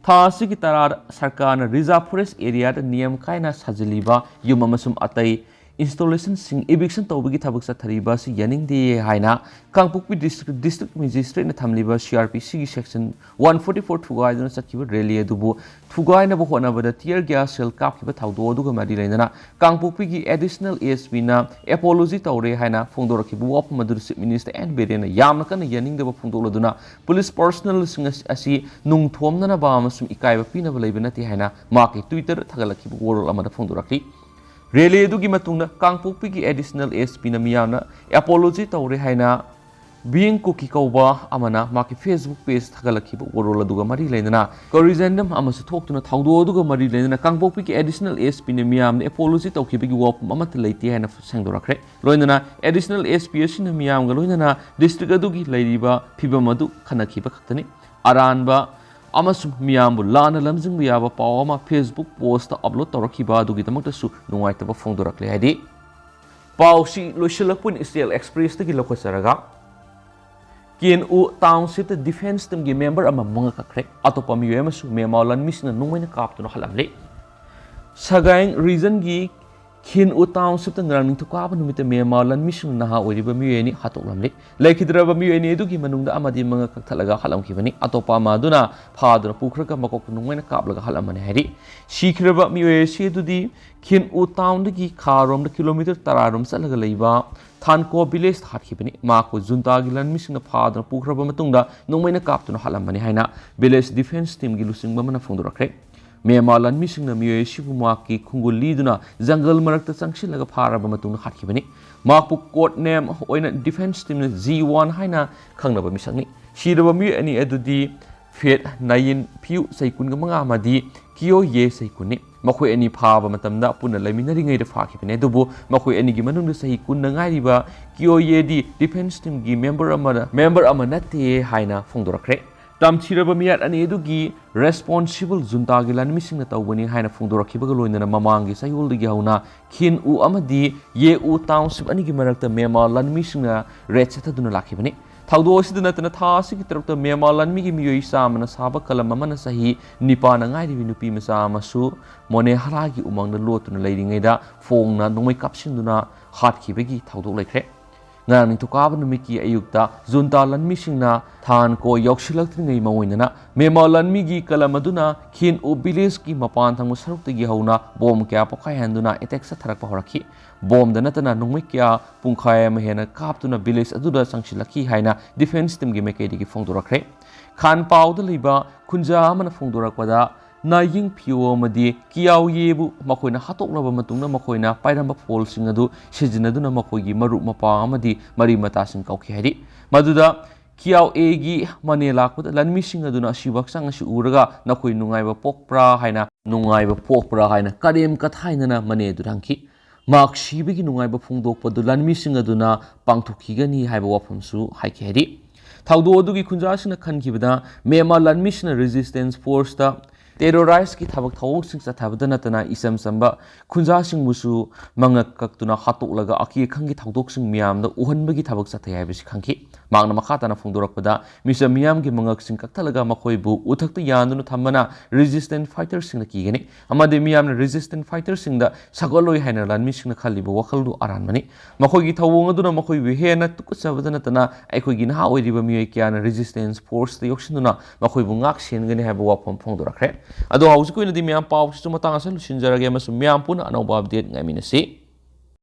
ꯊꯥ ꯑꯁꯤꯒꯤ ꯇꯔꯥꯗ ꯁꯔꯀꯥꯔꯅ Reserve Forest area ꯗ ꯅꯤꯌꯝ ꯀꯥꯏꯅ ꯁꯥꯖꯤꯜꯂꯤꯕ ꯌꯨꯝ ꯑꯃꯁꯨꯡ ꯑꯇꯩ installation ꯁꯤꯡ eviction ꯇꯧꯕꯒꯤ ꯊꯕꯛ ꯆꯠꯊꯔꯤꯕ ꯑꯁꯤ ꯌꯥꯅꯤꯡꯗꯦ ꯍꯥꯏꯅ ꯀꯥꯡꯄꯣꯛꯄꯤ District, District Magistrate ꯅ ꯊꯝꯂꯤꯕ C R P C ꯒꯤ section one forty four ꯊꯨꯒꯥꯏꯗꯨꯅ ꯆꯠꯈꯤꯕ rally ꯑꯗꯨꯕꯨ ꯊꯨꯒꯥꯏꯅꯕ ꯍꯣꯠꯅꯕꯗ tear gas shell ꯀꯥꯞꯈꯤꯕ ꯊꯧꯗꯣꯛ ꯑꯗꯨꯒ ꯃꯔꯤ ꯂꯩꯅꯅ ꯀꯥꯡꯄꯣꯛꯄꯤꯒꯤ Additional S P ꯅ apology ꯇꯧꯔꯦ ꯍꯥꯏꯅ ꯐꯣꯡꯗꯣꯔꯛꯈꯤꯕ ꯋꯥꯐꯝ ꯑꯗꯨꯗ Chief Minister N ꯕꯤꯔꯦꯟꯅ ꯌꯥꯝꯅ ꯀꯟꯅ ꯌꯥꯅꯤꯡꯗꯕ ꯐꯣꯡꯗꯣꯛꯂꯗꯨꯅ ꯄꯨꯂꯤꯁ ꯄꯥꯔꯁꯣꯅꯦꯜꯁꯤꯡ ꯑꯁꯤ, ꯑꯁꯤ ꯅꯨꯡ ꯊꯣꯝꯅꯅꯕ ꯑꯃꯁꯨꯡ ꯏꯀꯥꯏꯕ ꯄꯤꯅꯕ ꯂꯩꯕ ꯅꯠꯇꯦ ꯍꯥꯏꯅ ꯃꯍꯥꯛꯀꯤ Twitter ꯊꯥꯒꯠꯂꯛꯈꯤꯕ ꯋꯥꯔꯣꯜ ꯑꯃꯗ ꯐꯣꯡꯗꯣꯔꯛꯂꯤ꯫ Rally ꯑꯗꯨꯒꯤ ꯃꯇꯨꯡꯗ ꯀꯥꯡꯄꯣꯛꯄꯤꯒꯤ Additional S P ꯅ ꯃꯤꯌꯥꯝꯅ apology ꯇꯧꯔꯦ ꯍꯥꯏꯅ Being Kuki ꯀꯧꯕ ꯑꯃꯅ ꯃꯍꯥꯛꯀꯤ Facebook page ꯊꯥꯒꯠꯂꯛꯈꯤꯕ ꯋꯥꯔꯣꯜ ꯑꯗꯨꯒ ꯃꯔꯤ ꯂꯩꯅꯅ corrigendum ꯑꯃꯁꯨ ꯊꯣꯛꯇꯨꯅ ꯊꯧꯗꯣꯛ ꯑꯗꯨꯒ ꯃꯔꯤ ꯂꯩꯅꯅ ꯀꯥꯡꯄꯣꯛꯄꯤꯒꯤ Additional S P ꯅ ꯃꯤꯌꯥꯝꯅ apology ꯇꯧꯈꯤꯕꯒꯤ ꯋꯥꯐꯝ ꯑꯃꯠꯇ ꯂꯩꯇꯦ ꯍꯥꯏꯅ ꯁꯦꯡꯗꯣꯔꯛꯈ꯭ꯔꯦ꯫ ꯂꯣꯏꯅꯅ Additional S P ꯑꯁꯤꯅ ꯃꯤꯌꯥꯝꯒ ꯂꯣꯏꯅꯅ district ꯑꯗꯨꯒꯤ ꯂꯩꯔꯤꯕ ꯐꯤꯕꯝ ꯑꯗꯨ ꯈꯟꯅꯈꯤꯕ ꯈꯛꯇꯅꯤ꯫ ꯑꯔꯥꯟꯕ ꯑꯃꯁꯨꯡ ꯃꯤꯌꯥꯝꯕꯨ ꯂꯥꯟꯅ ꯂꯝꯖꯤꯡꯕ ꯌꯥꯕ ꯄꯥꯎ ꯑꯃ Facebook post ꯇ upload ꯇꯧꯔꯛꯈꯤꯕ ꯑꯗꯨꯒꯤꯗꯃꯛꯇꯁꯨ ꯅꯨꯡꯉꯥꯏꯇꯕ ꯐꯣꯡꯗꯣꯔꯛꯂꯦ ꯍꯥꯏꯗꯤ ꯄꯥꯎꯁꯤ ꯂꯣꯏꯁꯤꯜꯂꯛꯄ ꯑꯣꯏꯅ East L Express ꯇꯒꯤ ꯂꯧꯈꯠꯆꯔꯒ, K N U Township ꯇ defence team ꯒꯤ member ꯑꯃ ꯃꯉꯛ ꯀꯛꯈ꯭ꯔꯦ꯫ ꯑꯇꯣꯞꯄ ꯃꯤꯑꯣꯏ ꯑꯃꯁꯨ ꯃꯦꯃꯥꯎ ꯂꯥꯟꯃꯤꯁꯤꯡꯅ ꯅꯣꯡꯃꯩꯅ ꯀꯥꯞꯇꯨꯅ ꯍꯥꯠꯂꯝꯂꯦ꯫ Sagaing region ꯒꯤ ꯈꯤꯟ ꯎ ꯇꯥꯎꯟꯁꯤꯞꯇ ꯉꯔꯥꯡ ꯅꯤꯡꯊꯧꯀꯥꯕ ꯅꯨꯃꯤꯠꯇ ꯃ꯭ꯌꯥꯟꯃꯥꯔ ꯂꯥꯟꯃꯤꯁꯤꯡꯅ ꯅꯍꯥ ꯑꯣꯏꯔꯤꯕ ꯃꯤꯑꯣꯏ ꯑꯅꯤ ꯍꯥꯠꯇꯣꯛꯂꯝꯂꯦ꯫ ꯂꯩꯈꯤꯗ꯭ꯔꯕ ꯃꯤꯑꯣꯏ ꯑꯅꯤ ꯑꯗꯨꯒꯤ ꯃꯅꯨꯡꯗ ꯑꯃꯗꯤ ꯃꯉꯛ ꯀꯛꯊꯠꯂꯒ ꯍꯥꯠꯂꯝꯈꯤꯕꯅꯤ꯫ ꯑꯇꯣꯞꯄ ꯑꯃ ꯑꯗꯨꯅ ꯐꯥꯗꯨꯅ ꯄꯨꯈ꯭ꯔꯒ ꯃꯀꯣꯛꯇ ꯅꯣꯡꯃꯩꯅ ꯀꯥꯞꯂꯒ ꯍꯥꯠꯂꯝꯕꯅꯤ ꯍꯥꯏꯔꯤ꯫ ꯁꯤꯈ꯭ꯔꯕ ꯃꯤꯑꯣꯏ ꯑꯁꯤ ꯑꯗꯨꯗꯤ ꯈꯤꯟ ꯎ ꯇꯥꯎꯟꯗꯒꯤ ꯈꯥꯔꯣꯝꯗ ꯀꯤꯂꯣꯃꯤꯇꯔ ꯇꯔꯥꯔꯣꯝ ꯆꯠꯂꯒ ꯂꯩꯕ ꯊꯥꯟꯀꯣ ꯚꯤꯂꯦꯖꯇ ꯍꯥꯠꯈꯤꯕꯅꯤ꯫ ꯃꯍꯥꯛꯄꯨ ꯖꯨꯟꯇꯥꯒꯤ ꯂꯥꯟꯃꯤꯁꯤꯡꯅ ꯐꯥꯗꯨꯅ ꯄꯨꯈ꯭ꯔꯕ ꯃꯇꯨꯡꯗ ꯅꯣꯡꯃꯩꯅ ꯀꯥꯞꯇꯨꯅ ꯍꯥꯠꯂꯝꯕꯅꯤ ꯍꯥꯏꯅ ꯚꯤꯂꯦꯖ ꯗꯤꯐꯦꯟꯁ ꯇꯤꯝꯒꯤ ꯂꯨꯆꯤꯡꯕ ꯑꯃꯅ ꯐꯣꯡꯗꯣꯔꯛꯈ꯭ꯔꯦ꯫ ꯃ꯭ꯌꯥꯟꯃꯥꯔ ꯂꯥꯟꯃꯤꯁꯤꯡꯅ ꯃꯤꯑꯣꯏ ꯑꯁꯤꯕꯨ ꯃꯍꯥꯛꯀꯤ ꯈꯣꯡꯒꯨꯜ ꯂꯤꯗꯨꯅ ꯖꯪꯒꯜ ꯃꯔꯛꯇ ꯆꯪꯁꯤꯜꯂꯒ ꯐꯥꯔꯕ ꯃꯇꯨꯡꯗ ꯍꯥꯠꯈꯤꯕꯅꯤ꯫ ꯃꯍꯥꯛꯄꯨ ꯀꯣꯗ ꯅꯦꯝ ꯑꯣꯏꯅ ꯗꯤꯐꯦꯟꯁ ꯇꯤꯝꯅ ꯖꯤ ꯋꯥꯟ ꯍꯥꯏꯅ ꯈꯪꯅꯕ ꯃꯤꯁꯛꯅꯤ꯫ ꯁꯤꯔꯕ ꯃꯤꯑꯣꯏ ꯑꯅꯤ ꯑꯗꯨꯗꯤ ꯐꯦꯠ ꯅꯥꯌꯤꯟ ꯐꯤꯌꯨ ꯆꯍꯤ ꯀꯨꯟꯒ ꯃꯉꯥ ꯑꯃꯗꯤ ꯀꯤꯌꯣ ꯌꯦ ꯆꯍꯤ ꯀꯨꯟꯅꯤ꯫ ꯃꯈꯣꯏ ꯑꯅꯤ ꯐꯥꯕ ꯃꯇꯝꯗ ꯄꯨꯟꯅ ꯂꯩꯃꯤꯟꯅꯔꯤꯉꯩꯗ ꯐꯥꯈꯤꯕꯅꯤ꯫ ꯑꯗꯨꯕꯨ ꯃꯈꯣꯏ ꯑꯅꯤꯒꯤ ꯃꯅꯨꯡꯗ ꯆꯍꯤ ꯀꯨꯟꯗ ꯉꯥꯏꯔꯤꯕ ꯀꯤꯌꯣ ꯌꯦꯗꯤ ꯗꯤꯐꯦꯟꯁ ꯇꯤꯝꯒꯤ ꯃꯦꯝꯕꯔ ꯑꯃ ꯃꯦꯝꯕꯔ ꯑꯃ ꯅꯠꯇꯦ ꯍꯥꯏꯅ ꯐꯣꯡꯗꯣꯔꯛꯈ꯭ꯔꯦ꯫ ꯇꯝꯊꯤꯔꯕ ꯃꯤꯌꯥꯠ ꯑꯅꯤ ꯑꯗꯨꯒꯤ ꯔꯦꯁꯄꯣꯟꯁꯤꯕꯜ ꯖꯨꯟꯇꯥꯒꯤ ꯂꯥꯟꯃꯤꯁꯤꯡꯅ ꯇꯧꯕꯅꯤ ꯍꯥꯏꯅ ꯐꯣꯡꯗꯣꯔꯛꯈꯤꯕꯒ ꯂꯣꯏꯅꯅ ꯃꯃꯥꯡꯒꯤ ꯆꯌꯣꯜꯗꯒꯤ ꯍꯧꯅ ꯈꯤꯟ ꯎ ꯑꯃꯗꯤ ꯌꯦ ꯎ ꯇꯥꯎꯟꯁꯤꯞ ꯑꯅꯤꯒꯤ ꯃꯔꯛꯇ ꯃ꯭ꯌꯥꯟꯃꯥꯔ ꯂꯥꯟꯃꯤꯁꯤꯡꯅ ꯔꯦꯗ ꯆꯠꯊꯗꯨꯅ ꯂꯥꯛꯈꯤꯕꯅꯤ꯫ ꯊꯧꯗꯣꯛ ꯑꯁꯤꯗ ꯅꯠꯇꯅ ꯊꯥ ꯑꯁꯤꯒꯤ ꯇꯔꯨꯛꯇ ꯃ꯭ꯌꯥꯟꯃꯥꯔ ꯂꯥꯟꯃꯤꯒꯤ ꯃꯤꯑꯣꯏ ꯆꯥꯝꯃꯅ ꯁꯥꯕ ꯀꯂꯝ ꯑꯃꯅ ꯆꯍꯤ ꯅꯤꯄꯥꯟꯅ ꯉꯥꯏꯔꯤꯕꯤ ꯅꯨꯄꯤ ꯃꯆꯥ ꯑꯃꯁꯨ ꯃꯣꯅꯦ ꯍꯔꯥꯒꯤ ꯎꯃꯪꯗ ꯂꯣꯠꯇꯨꯅ ꯂꯩꯔꯤꯉꯩꯗ ꯐꯣꯡꯅ ꯅꯣꯡꯃꯩ ꯀꯥꯞꯁꯤꯟꯗꯨꯅ ꯍꯥꯠꯈꯤꯕꯒꯤ ꯊꯧꯗꯣꯛ ꯂꯩꯈ꯭ꯔꯦ꯫ ꯉꯔꯥꯡ ꯅꯤꯡꯊꯧꯀꯥꯕ ꯅꯨꯃꯤꯠꯀꯤ ꯑꯌꯨꯛꯇ ꯖꯨꯟꯇꯥ ꯂꯥꯟꯃꯤꯁꯤꯡꯅ ꯊꯥꯟꯀꯣ ꯌꯧꯁꯤꯜꯂꯛꯇ꯭ꯔꯤꯉꯩ ꯃꯉꯣꯏꯗꯅ ꯃ꯭ꯌꯥꯟꯃꯥꯔ ꯂꯥꯟꯃꯤꯒꯤ ꯀꯂꯝ ꯑꯗꯨꯅ ꯈꯤꯟ ꯎ ꯚꯤꯂꯦꯖꯀꯤ ꯃꯄꯥꯟ ꯊꯪꯕ ꯁꯔꯨꯛꯇꯒꯤ ꯍꯧꯅ ꯕꯣꯝ ꯀꯌꯥ ꯄꯣꯈꯥꯏꯍꯟꯗꯨꯅ ꯑꯦꯇꯦꯛ ꯆꯠꯊꯔꯛꯄ ꯍꯧꯔꯛꯈꯤ꯫ ꯕꯣꯝꯗ ꯅꯠꯇꯅ ꯅꯣꯡꯃꯩ ꯀꯌꯥ ꯄꯨꯡꯈꯥꯏ ꯑꯃ ꯍꯦꯟꯅ ꯀꯥꯞꯇꯨꯅ ꯚꯤꯂꯦꯖ ꯑꯗꯨꯗ ꯆꯪꯁꯤꯜꯂꯛꯈꯤ ꯍꯥꯏꯅ ꯗꯤꯐꯦꯟꯁ ꯇꯤꯝꯒꯤ ꯃꯥꯏꯀꯩꯗꯒꯤ ꯐꯣꯡꯗꯣꯔꯛꯈ꯭ꯔꯦ꯫ ꯈꯥꯟ ꯄꯥꯎꯗ ꯂꯩꯕ ꯈꯨꯟꯖꯥ ꯑꯃꯅ ꯐꯣꯡꯗꯣꯔꯛꯄꯗ ꯅꯥꯌꯤꯡ ꯐꯤꯌꯣ ꯑꯃꯗꯤ ꯀꯤꯌꯥꯎ ꯌꯦꯕꯨ ꯃꯈꯣꯏꯅ ꯍꯥꯠꯇꯣꯛꯂꯕ ꯃꯇꯨꯡꯗ ꯃꯈꯣꯏꯅ ꯄꯥꯏꯔꯝꯕ ꯐꯣꯜꯁꯤꯡ ꯑꯗꯨ ꯁꯤꯖꯤꯟꯅꯗꯨꯅ ꯃꯈꯣꯏꯒꯤ ꯃꯔꯨꯞ ꯃꯄꯥꯡ ꯑꯃꯗꯤ ꯃꯔꯤ ꯃꯇꯥꯁꯤꯡ ꯀꯧꯈꯤ ꯍꯥꯏꯔꯤ꯫ ꯃꯗꯨꯗ ꯀꯤꯌꯥꯎ ꯑꯦꯒꯤ ꯃꯅꯦ ꯂꯥꯛꯄꯗ ꯂꯥꯟꯃꯤꯁꯤꯡ ꯑꯗꯨꯅ ꯑꯁꯤꯕ ꯍꯛꯆꯥꯡ ꯑꯁꯤ ꯎꯔꯒ ꯅꯈꯣꯏ ꯅꯨꯡꯉꯥꯏꯕ ꯄꯣꯛꯄ꯭ꯔꯥ ꯍꯥꯏꯅ ꯅꯨꯡꯉꯥꯏꯕ ꯄꯣꯛꯄ꯭ꯔꯥ ꯍꯥꯏꯅ ꯀꯔꯦꯝ ꯀꯊꯥꯏꯅꯅ ꯃꯅꯦ ꯑꯗꯨꯗ ꯍꯪꯈꯤ꯫ ꯃꯍꯥꯛ ꯁꯤꯕꯒꯤ ꯅꯨꯡꯉꯥꯏꯕ ꯐꯣꯡꯗꯣꯛꯄꯗꯨ ꯂꯥꯟꯃꯤꯁꯤꯡ ꯑꯗꯨꯅ ꯄꯥꯡꯊꯣꯛꯈꯤꯒꯅꯤ ꯍꯥꯏꯕ ꯋꯥꯐꯝꯁꯨ ꯍꯥꯏꯈꯤ ꯍꯥꯏꯔꯤ꯫ ꯊꯧꯗꯣꯛ ꯑꯗꯨꯒꯤ ꯈꯨꯟꯖꯥꯁꯤꯡꯅ ꯈꯟꯈꯤꯕꯗ ꯃ꯭ꯌꯥꯟꯃꯥꯔ ꯂꯥꯟꯃꯤꯁꯤꯡꯅ ꯔꯦꯖꯤꯁꯇꯦꯟꯁ ꯐꯣꯔꯁꯇ ꯇꯦꯔꯣꯔꯥꯏꯁꯀꯤ ꯊꯕꯛ ꯊꯧꯑꯣꯡꯁꯤꯡ ꯆꯠꯊꯕꯗ ꯅꯠꯇꯅ ꯏꯆꯝ ꯆꯝꯕ ꯈꯨꯟꯖꯥꯁꯤꯡꯕꯨꯁꯨ ꯃꯉꯛ ꯀꯛꯇꯨꯅ ꯍꯥꯠꯇꯣꯛꯂꯒ ꯑꯀꯤ ꯑꯈꯪꯒꯤ ꯊꯧꯗꯣꯛꯁꯤꯡ ꯃꯤꯌꯥꯝꯗ ꯎꯍꯟꯕꯒꯤ ꯊꯕꯛ ꯆꯠꯊꯩ ꯍꯥꯏꯕꯁꯤ ꯈꯪꯈꯤ꯫ ꯃꯍꯥꯛꯅ ꯃꯈꯥ ꯇꯥꯅ ꯐꯣꯡꯗꯣꯔꯛꯄꯗ, ꯃꯤꯆꯝ ꯃꯤꯌꯥꯝꯒꯤ ꯃꯉꯛꯁꯤꯡ ꯀꯛꯊꯠꯂꯒ ꯃꯈꯣꯏꯕꯨ ꯎꯊꯛꯇ ꯌꯥꯟꯗꯨꯅ ꯊꯝꯕꯅ ꯔꯦꯖꯤꯁꯇꯦꯟꯁ ꯐꯥꯏꯇꯔꯁꯤꯡꯅ ꯀꯤꯒꯅꯤ ꯑꯃꯗꯤ ꯃꯤꯌꯥꯝꯅ ꯔꯦꯖꯤꯁꯇꯦꯟꯁ ꯐꯥꯏꯇꯔꯁꯤꯡꯗ ꯁꯧꯒꯠꯂꯣꯏ ꯍꯥꯏꯅ ꯂꯥꯟꯃꯤꯁꯤꯡꯅ ꯈꯜꯂꯤꯕ ꯋꯥꯈꯜꯗꯨ ꯑꯔꯥꯟꯕꯅꯤ꯫ ꯃꯈꯣꯏꯒꯤ ꯊꯧꯑꯣꯡ ꯑꯗꯨꯅ ꯃꯈꯣꯏꯕꯨ ꯍꯦꯟꯅ ꯇꯨꯀꯠꯆꯕꯗ ꯅꯠꯇꯅ ꯑꯩꯈꯣꯏꯒꯤ ꯅꯍꯥ ꯑꯣꯏꯔꯤꯕ ꯃꯤꯑꯣꯏ ꯀꯌꯥꯅ ꯔꯦꯖꯤꯁꯇꯦꯟꯁ ꯐꯣꯔꯁꯇ ꯌꯧꯁꯤꯟꯗꯨꯅ ꯃꯈꯣꯏꯕꯨ ꯉꯥꯛ ꯁꯦꯟꯒꯅꯤ ꯍꯥꯏꯕ ꯋꯥꯐꯝ ꯐꯣꯡꯗꯣꯔꯛꯈ꯭ꯔꯦ꯫ ꯑꯗꯣ ꯍꯧꯖꯤꯛꯀꯤ ꯑꯣꯏꯅꯗꯤ ꯃꯌꯥꯝ ꯄꯥꯎꯁꯤꯁꯨ ꯃꯇꯥꯡ ꯑꯁꯤꯗ ꯂꯣꯏꯁꯤꯟꯖꯔꯒꯦ ꯑꯃꯁꯨꯡ ꯃꯌꯥꯝ ꯄꯨꯟꯅ ꯑꯅꯧꯕ ꯑꯞꯗꯦꯠ ꯉꯥꯏꯃꯤꯟꯅꯁꯤ꯫